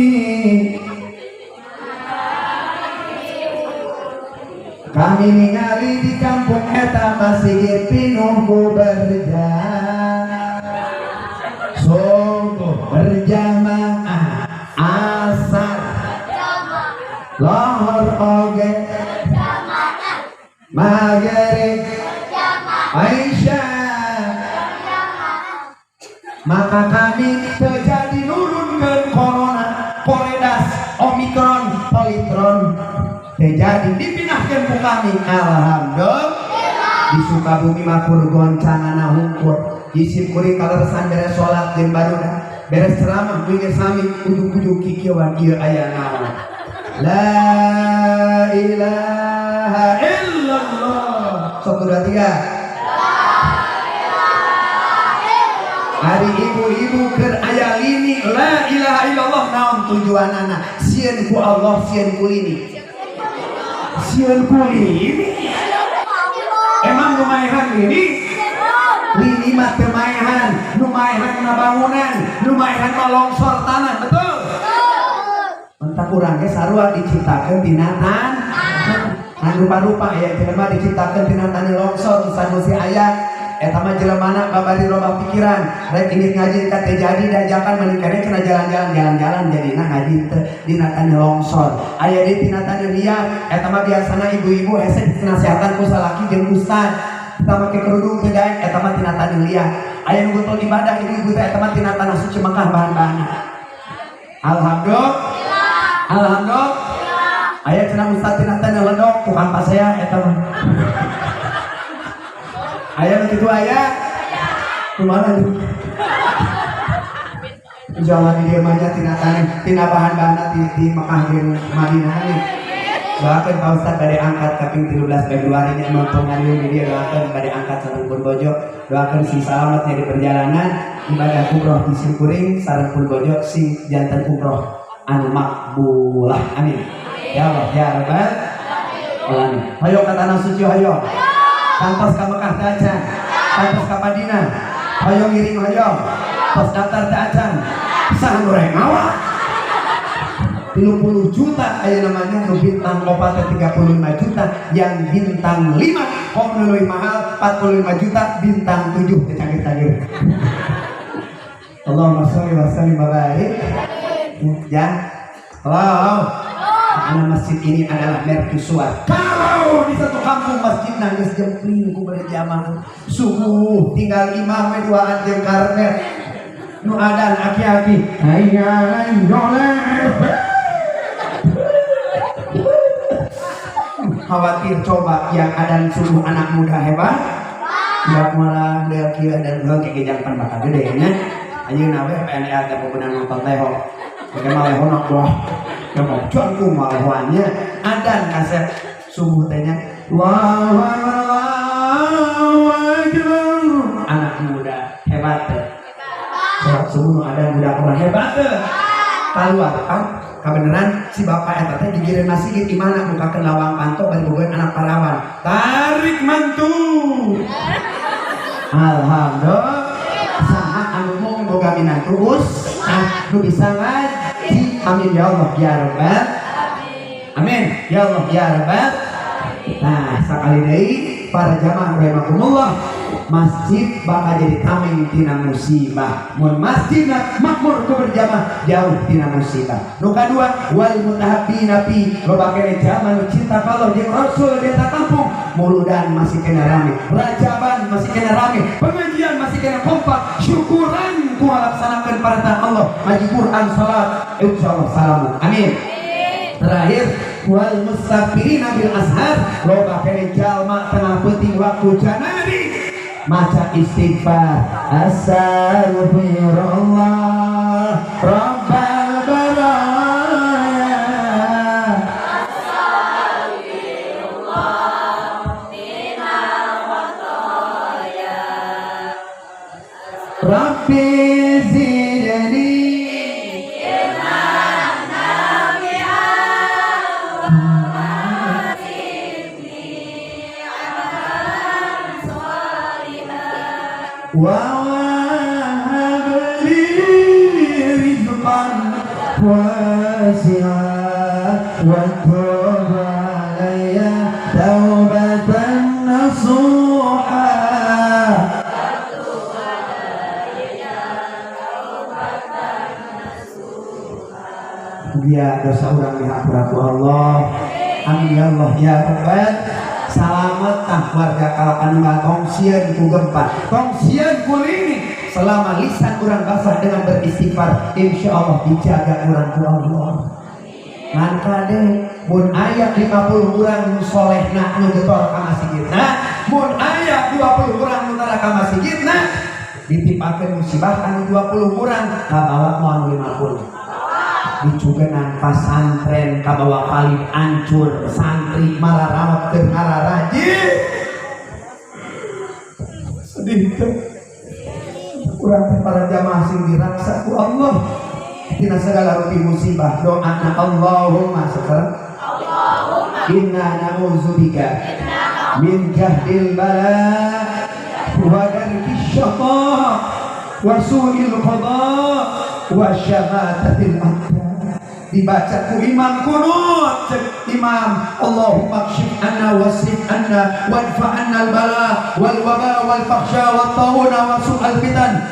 Kami ningali di kampung eta masih pinuh ku berjalan. Subuh berjamaah, asar lohor oge maghrib aisyah. Maka kami terjadi nurunkeun corona, koredas, omikron, politron. Terjadi dipinahkan ku kami. Alhamdulillah. Di Sukabumi mah kur goncanganna hungkul. Jisim kuring kaleresan beres salat jeung barudak, beres ceramah deui ge sami ujug-ujug kikieuan ieu aya naon. La ilaha illallah. 1 2 3. Hari ibu-ibu keur aya lini la ilaha illallah naon tujuanana? Sieun ku Allah, sieun ku lini. Sieun ku lini. Emang nu maehan lini? Lini mah teu maehan, nu maehan mah bangunan, nu maehan mah longsor tanah, betul? Entah urang ge sarua diciptakeun tina tanah. Ngan rupa-rupa aya jelema diciptakeun tina tanah longsor sanusi aya. Eta mah jelemana babari robah pikiran, rek ini ngaji ka teu jadi diajakan mending kene cenah jalan-jalan, jalan-jalan jadina ngaji teh dina tanah longsor. Aya deui tina tanah liat, eta mah biasana ibu-ibu hese dinasehatan ku salaki jeung ustad. Eta make kerudung teu daek, eta mah tina tanah liat. Aya nu getol ibadah ibu-ibu teh eta mah tina tanah suci Mekah bahan-bahanna. Alhamdulillah. Alhamdulillah. Aya cenah ustad tina tanah ledok tukang pasea eta mah. Aya nu kitu aya? Kumaha ieu? Insyaallah di dieu mah nya tina tanah, tina bahan-bahanna di Mekah jeung Madinah nih. Doakeun Pak Ustad bade angkat kaping 13 Februari nya nonton ngariung di dieu, doakeun bade angkat sareng pun bojo, doakeun sing salametnya di perjalanan ibadah umroh di simkuring sareng pun bojo sing janten umroh anu makbulah. Amin. Ya Allah ya Rabbal alamin. Hayo ka tanah suci hayo. Kantos ka Mekah teh acan, kantos ka Madinah, hoyong ngiring hoyong, tos daftar teh acan, saha nu rek mawa? 30 juta aya namanya nu bintang 4 teh 35 juta, yang bintang 5 kok nu leuwih mahal 45 juta, bintang 7 teh cagir-cagir. Allahumma sholli wa sallim wa barik. Ya. Allah. Karena masjid ini adalah mercusuar. Kalau di satu kampung masjid nangis jempling ku berjamaah subuh tinggal imam we duaan jeung karpet nu adan aki-aki hayya alal khawatir coba yang adan subuh anak muda hebat nggak malah del kieu dan heuh kayak gejang pan bakal gede nya ayeuna we PNL teh bebenang nonton leho Oke mah leho nak wah ya mau jangkung mah lehoannya adan kasep subuh tehnya Allahu akbar anak muda hebat teh salat subuh nu adan budak mah hebat teh kaluar kan kabeneran si bapak eta teh gigireun masjid di mana bukakeun lawang panto bari bogoheun anak parawan tarik mantu alhamdulillah saha anu mung boga minantu ustad nu bisa ngaji amin ya Allah ya rabbal amin ya Allah ya rabbal. Nah sakali deui para jamaah rahimakumullah masjid bakal jadi tameng tina musibah mun masjid makmur ku berjamaah jauh tina musibah. Nu kadua wal mutahabbina fi loba kene jalma nu cinta ka Allah jeung Rasul di eta kampung muludan masih kena rame, rajaban masih kena rame, pengajian masih kena kompak, syukuran ku ngalaksanakeun perintah Allah, ngaji Quran, salat, insyaallah salamu. Amin. Terakhir wal mustaghfirina bil ashar loba kene jalma tengah peuting waktu janari maca istighfar astagfirullah rabbal baraya astagfirullah minal khotoya rabbi zidni ilman nafi'an wa zidni amalan sholihan wa wahab li rizqan wasi'a wa tub alayya taubatan nasuha. Dia dosa urang dihampura ku Allah. Amin ya Allah ya Rabbal. Salamet tah warga Kalapanunggal tong sieun ku gempa, tong sieun ku lini. Selama lisan urang basah dengan beristighfar, insya Allah dijaga urang ku Allah. Ngan kade mun aya 50 urang nu solehna nu getol ka masjidna, mun aya 20 urang nu tara ka masjidna, ditimpakeun musibah anu 20 urang kabawa moal 50. Dicugenan pasantren kabawa paling ancur, santri mararawat keur ngararajin. Sedih teh. Urang teh para jamaah sing diraksa ku Allah tina segala rupi musibah. Doana Allahumma sekarang Allahumma inna na'udzubika min jahdil bala wa darkis syaqa wa su'il qada wa syamatatil a'da. Dibaca ku imam kunut, cek imam Allahumma kshif anna wasrif anna wadfa anna al bala wal waba wal fahsya wat tauna wa su'al fitan.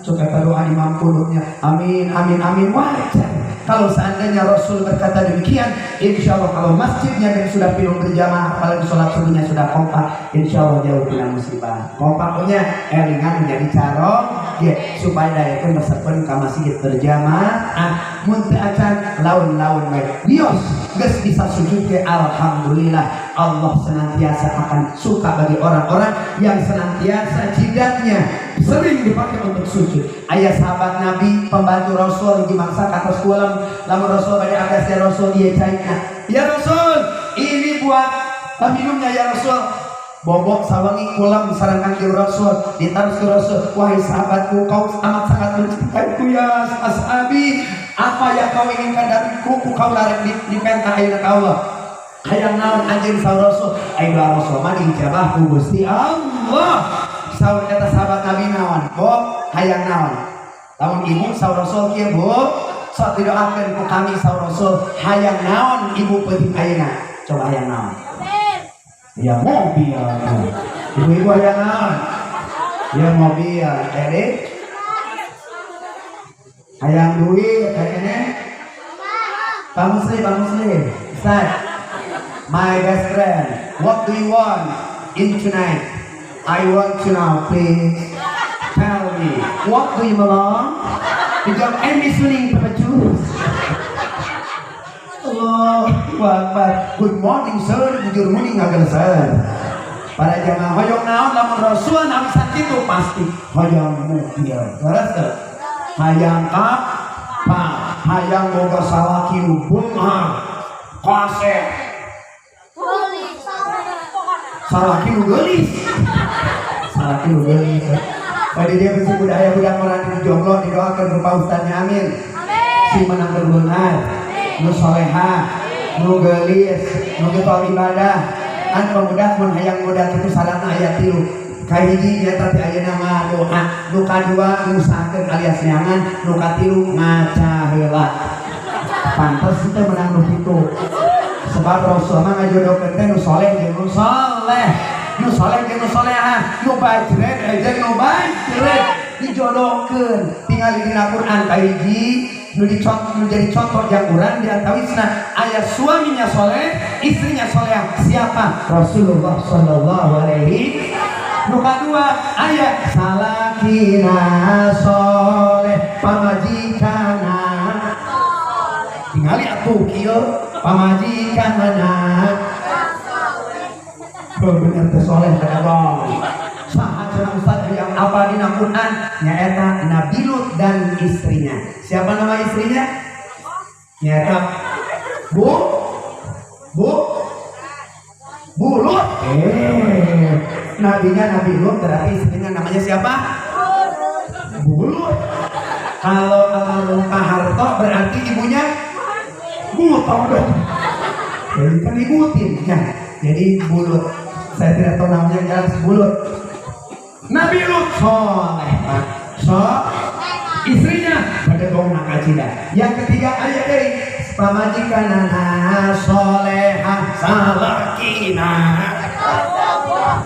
Cek kata doa imam kunutnya, amin amin amin. Wajar kalau seandainya Rasul berkata demikian. Insya Allah kalau masjidnya yang sudah penuh berjamaah, apalagi sholat subuhnya sudah kompak, insya Allah jauh tidak musibah. Kompaknya elingan menjadi carong ya, supaya dayakeun resepeun ka masjid berjamaah. Mun teu acan laun-laun we wios geus bisa sujud ke alhamdulillah. Allah senantiasa akan suka bagi orang-orang yang senantiasa jidatnya sering dipakai untuk sujud. Ayah sahabat Nabi pembantu Rasul di mangsa ka atas kolam, lamun Rasul bade agas ya Rasul ieu caina. Ya Rasul, ini buat minumnya ya Rasul. Bobok sawangi kolam sareng Kanjeng Rasul, ditaruh ke Rasul. Wahai sahabatku, kau amat sangat mencintaiku ya ashabi. Apa yang kau inginkan dariku, ku kau larang dipenta ayeuna ka Allah. Hayang naon anjeun saur Rasul? Ayo doa Rasul mah diijabah ku Gusti Allah. Saur eta sahabat Nabi naon? Bu, hayang naon? Lamun ibu saur Rasul kieu, Bu, sok didoakeun ku kami saur Rasul, hayang naon ibu peuting ayeuna? Coba hayang naon? Ya mobil. Ibu-ibu hayang naon? Ya mobil. Ede? Hayang duit, kayaknya. Pak Muslim, Pak Muslim. Ustaz, my best friend, what do you want in tonight? I want to know, please. Tell me, what do you belong? Dijawab, I'm listening, Papa Cus. Allahu Akbar. Good morning, sir. Good morning, agar sir. Para jamaah hoyong naon lamun Rasul nawisan kitu pasti hoyong mobil. Leres teu? Hayang kapal, hayang boga salaki nu beunghar, kasep, salaki nu geulis. Salaki nu geulis. Tadi dia bisa budaya budak orang di jomblo didoakan ke Pak Ustadznya, amin. Si menang beunghar, nu soleha, nu geulis, nu getol ibadah. An pemuda mun hayang muda kitu salatna aya tilu. Kahiji nyata teh ayeuna ngadoa, nu kadua ngusahakeun alias neangan, nu katilu ngaca heula. Pantes teh menang nu kitu. Sebab Rasul mah ngajodohkeun teh nu soleh jeung nu soleh. Nu soleh jeung nu solehah, nu bajret jeung nu bajret dijodohkeun. Tingali dina Quran kahiji nu dicontoh, nu jadi contoh yang urang di antawisna ayah suaminya soleh, istrinya soleh. Siapa? Rasulullah sallallahu alaihi. Nu kadua aya salakina soleh, pamajikana. Tingali atuh kieu pamajikana. Oh, bener teh soleh kadang. Saha cenah Ustaz yang apa dina Quran? Nyaeta Nabi Lut dan istrinya. Siapa nama istrinya? Nyaeta Bu Bu Bulut. Nabinya Nabi Lut, berarti istrinya namanya siapa? Bulut. Kalau almarhum Pak Harto berarti ibunya Buto dong. Jadi kan ibutin ya. Jadi Bulut. Saya tidak tahu namanya jelas Bulut. Nabi Lut soleh Pak. So istrinya pada gong nakacida. Yang ketiga ayat dari pamajikanana solehah salakina.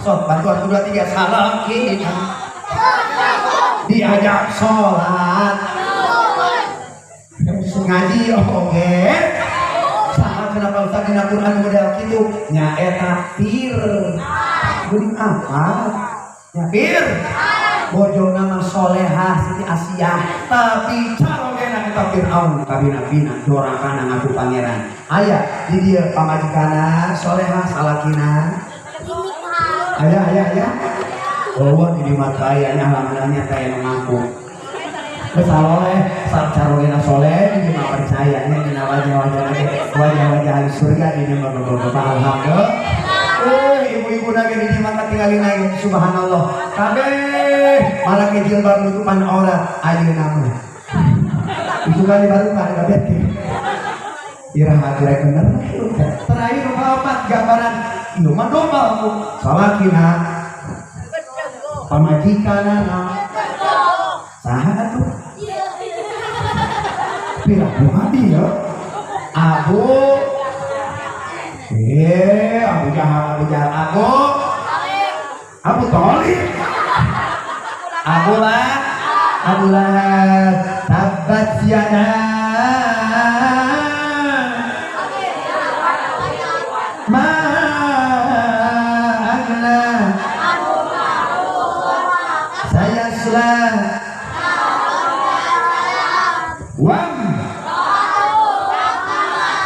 So bantuan 2 3 salakina. Diajak sholat ngaji oke. Saha kenapa Ustaz dina Quran model kitu? Nyaeta pir. Geuning apa? Ya pir. Bojona mah solehah Siti Asiyah, tapi carogena Eta Fir'aun kabina-bina dorakana ngaku pangeran. Aya di dieu pamajikanna solehah salakina. Aya aya aya. Oh di mata aya nya alhamdulillah teh nu ngaku. Geus saloleh, sacarogena soleh di mah percaya nya dina wajah-wajah wajah-wajah ahli surga di mah bapak alhamdulillah. Ibu-ibu nage di mah katingali nage subhanallah. Kabeh malah ke jilbab nutupan aurat ayeuna mah. Itu kali baru pada kabeh teh. Iraha rek bener. Terakhir nu kaopat gambaran ieu mah dobel salakina pamajikanana. Saha atuh? Piraku hati ya. Abu Abu Jahal, Abu Jahal, Abu Abu Thalib, Abu Lahab, Abu Lahab, tabat yada ma aghna sayasla wam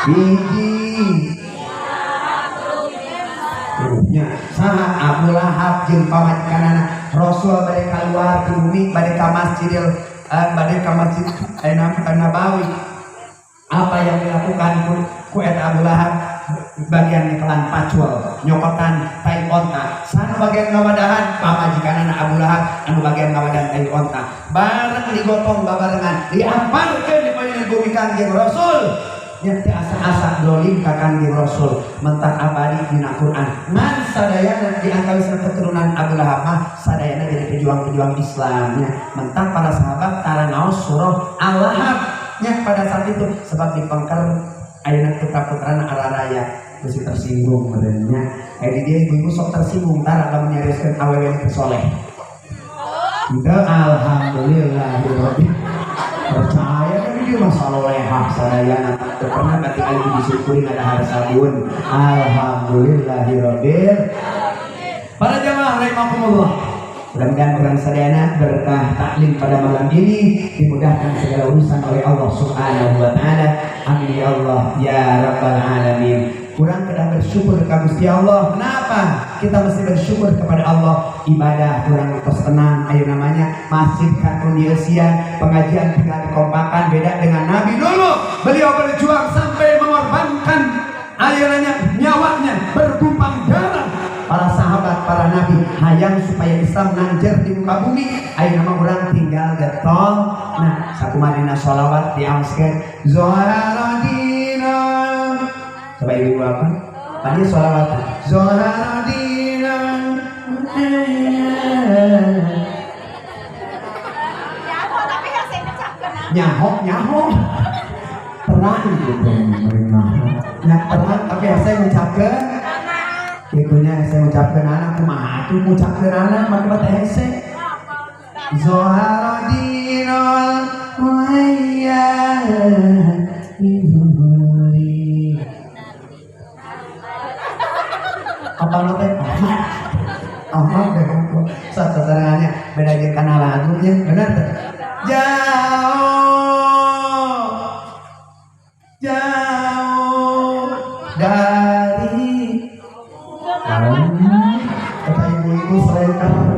biji nya saha Abu Lahab jeung pamajikanana. Rasul bade kaluar ti bumi bade ka Masjidil bade ka Masjid Nabawi. Apa yang dilakukan ku eta Abu Lahab bagian nyekelan pacul nyokotan tai onta, sana bagian ngawadahan pamajikanana Abu Lahab anu bagian ngawadahan tai onta, bareng digotong babarengan diamparkeun di payun bumi Kangjeng Rasul. Nya teu asa-asa dolim ka Kangjeng Rasul mentak abadi dina Quran. Ngan sadayana di antawisna keturunan Abu Lahab mah sadayana jadi pejuang-pejuang Islamnya. Mentak para sahabat tara naos surah Al-Lahab nya pada saat itu sebab dipengker ayeuna putra-putrana araraya bisi tersinggung meureunnya. Di dieu ibu-ibu sok tersinggung tara lamun nyarioskeun awewe teu soleh. Henteu alhamdulillahirabbil percaya tapi dia mah salolehah sadayana teu pernah katingali disyukuri ngadahar sabun. Alhamdulillahirabbil. Para jamaah rahimakumullah, mudah-mudahan urang sadayana berkah taklim pada malam ini dimudahkan segala urusan oleh Allah Subhanahu wa taala. Amin ya Allah ya rabbal alamin. Kurang kedah bersyukur kepada Gusti Allah. Kenapa? Kita mesti bersyukur kepada Allah. Ibadah kurang tos tenang, ayo namanya masjid kantun dieusian, pengajian tinggal dikompakan, beda dengan Nabi dulu. Beliau berjuang sampai mengorbankan alirannya, nyawanya, bertumpang darah. Para sahabat, para nabi hayang supaya Islam nanjer di muka bumi. Ayo nama orang tinggal getol. Nah, sakumadina sholawat diaoskeun Zoharadina. Coba ibu apa? Tadi sholawat Zoharadina. Nyaho, nyaho. Terang gitu. Nah, terang tapi saya ngucapkeun itunya saya ngucapkeun anak kumaha atuh ngucapkeun anak mah teh hese. Zoharadinul muhayya minuri. Apa lo teh? Ahmad. Ahmad deh sasarannya beda jeung kana lagunya bener teh. Jauh jauh dari kata ibu-ibu selengkar.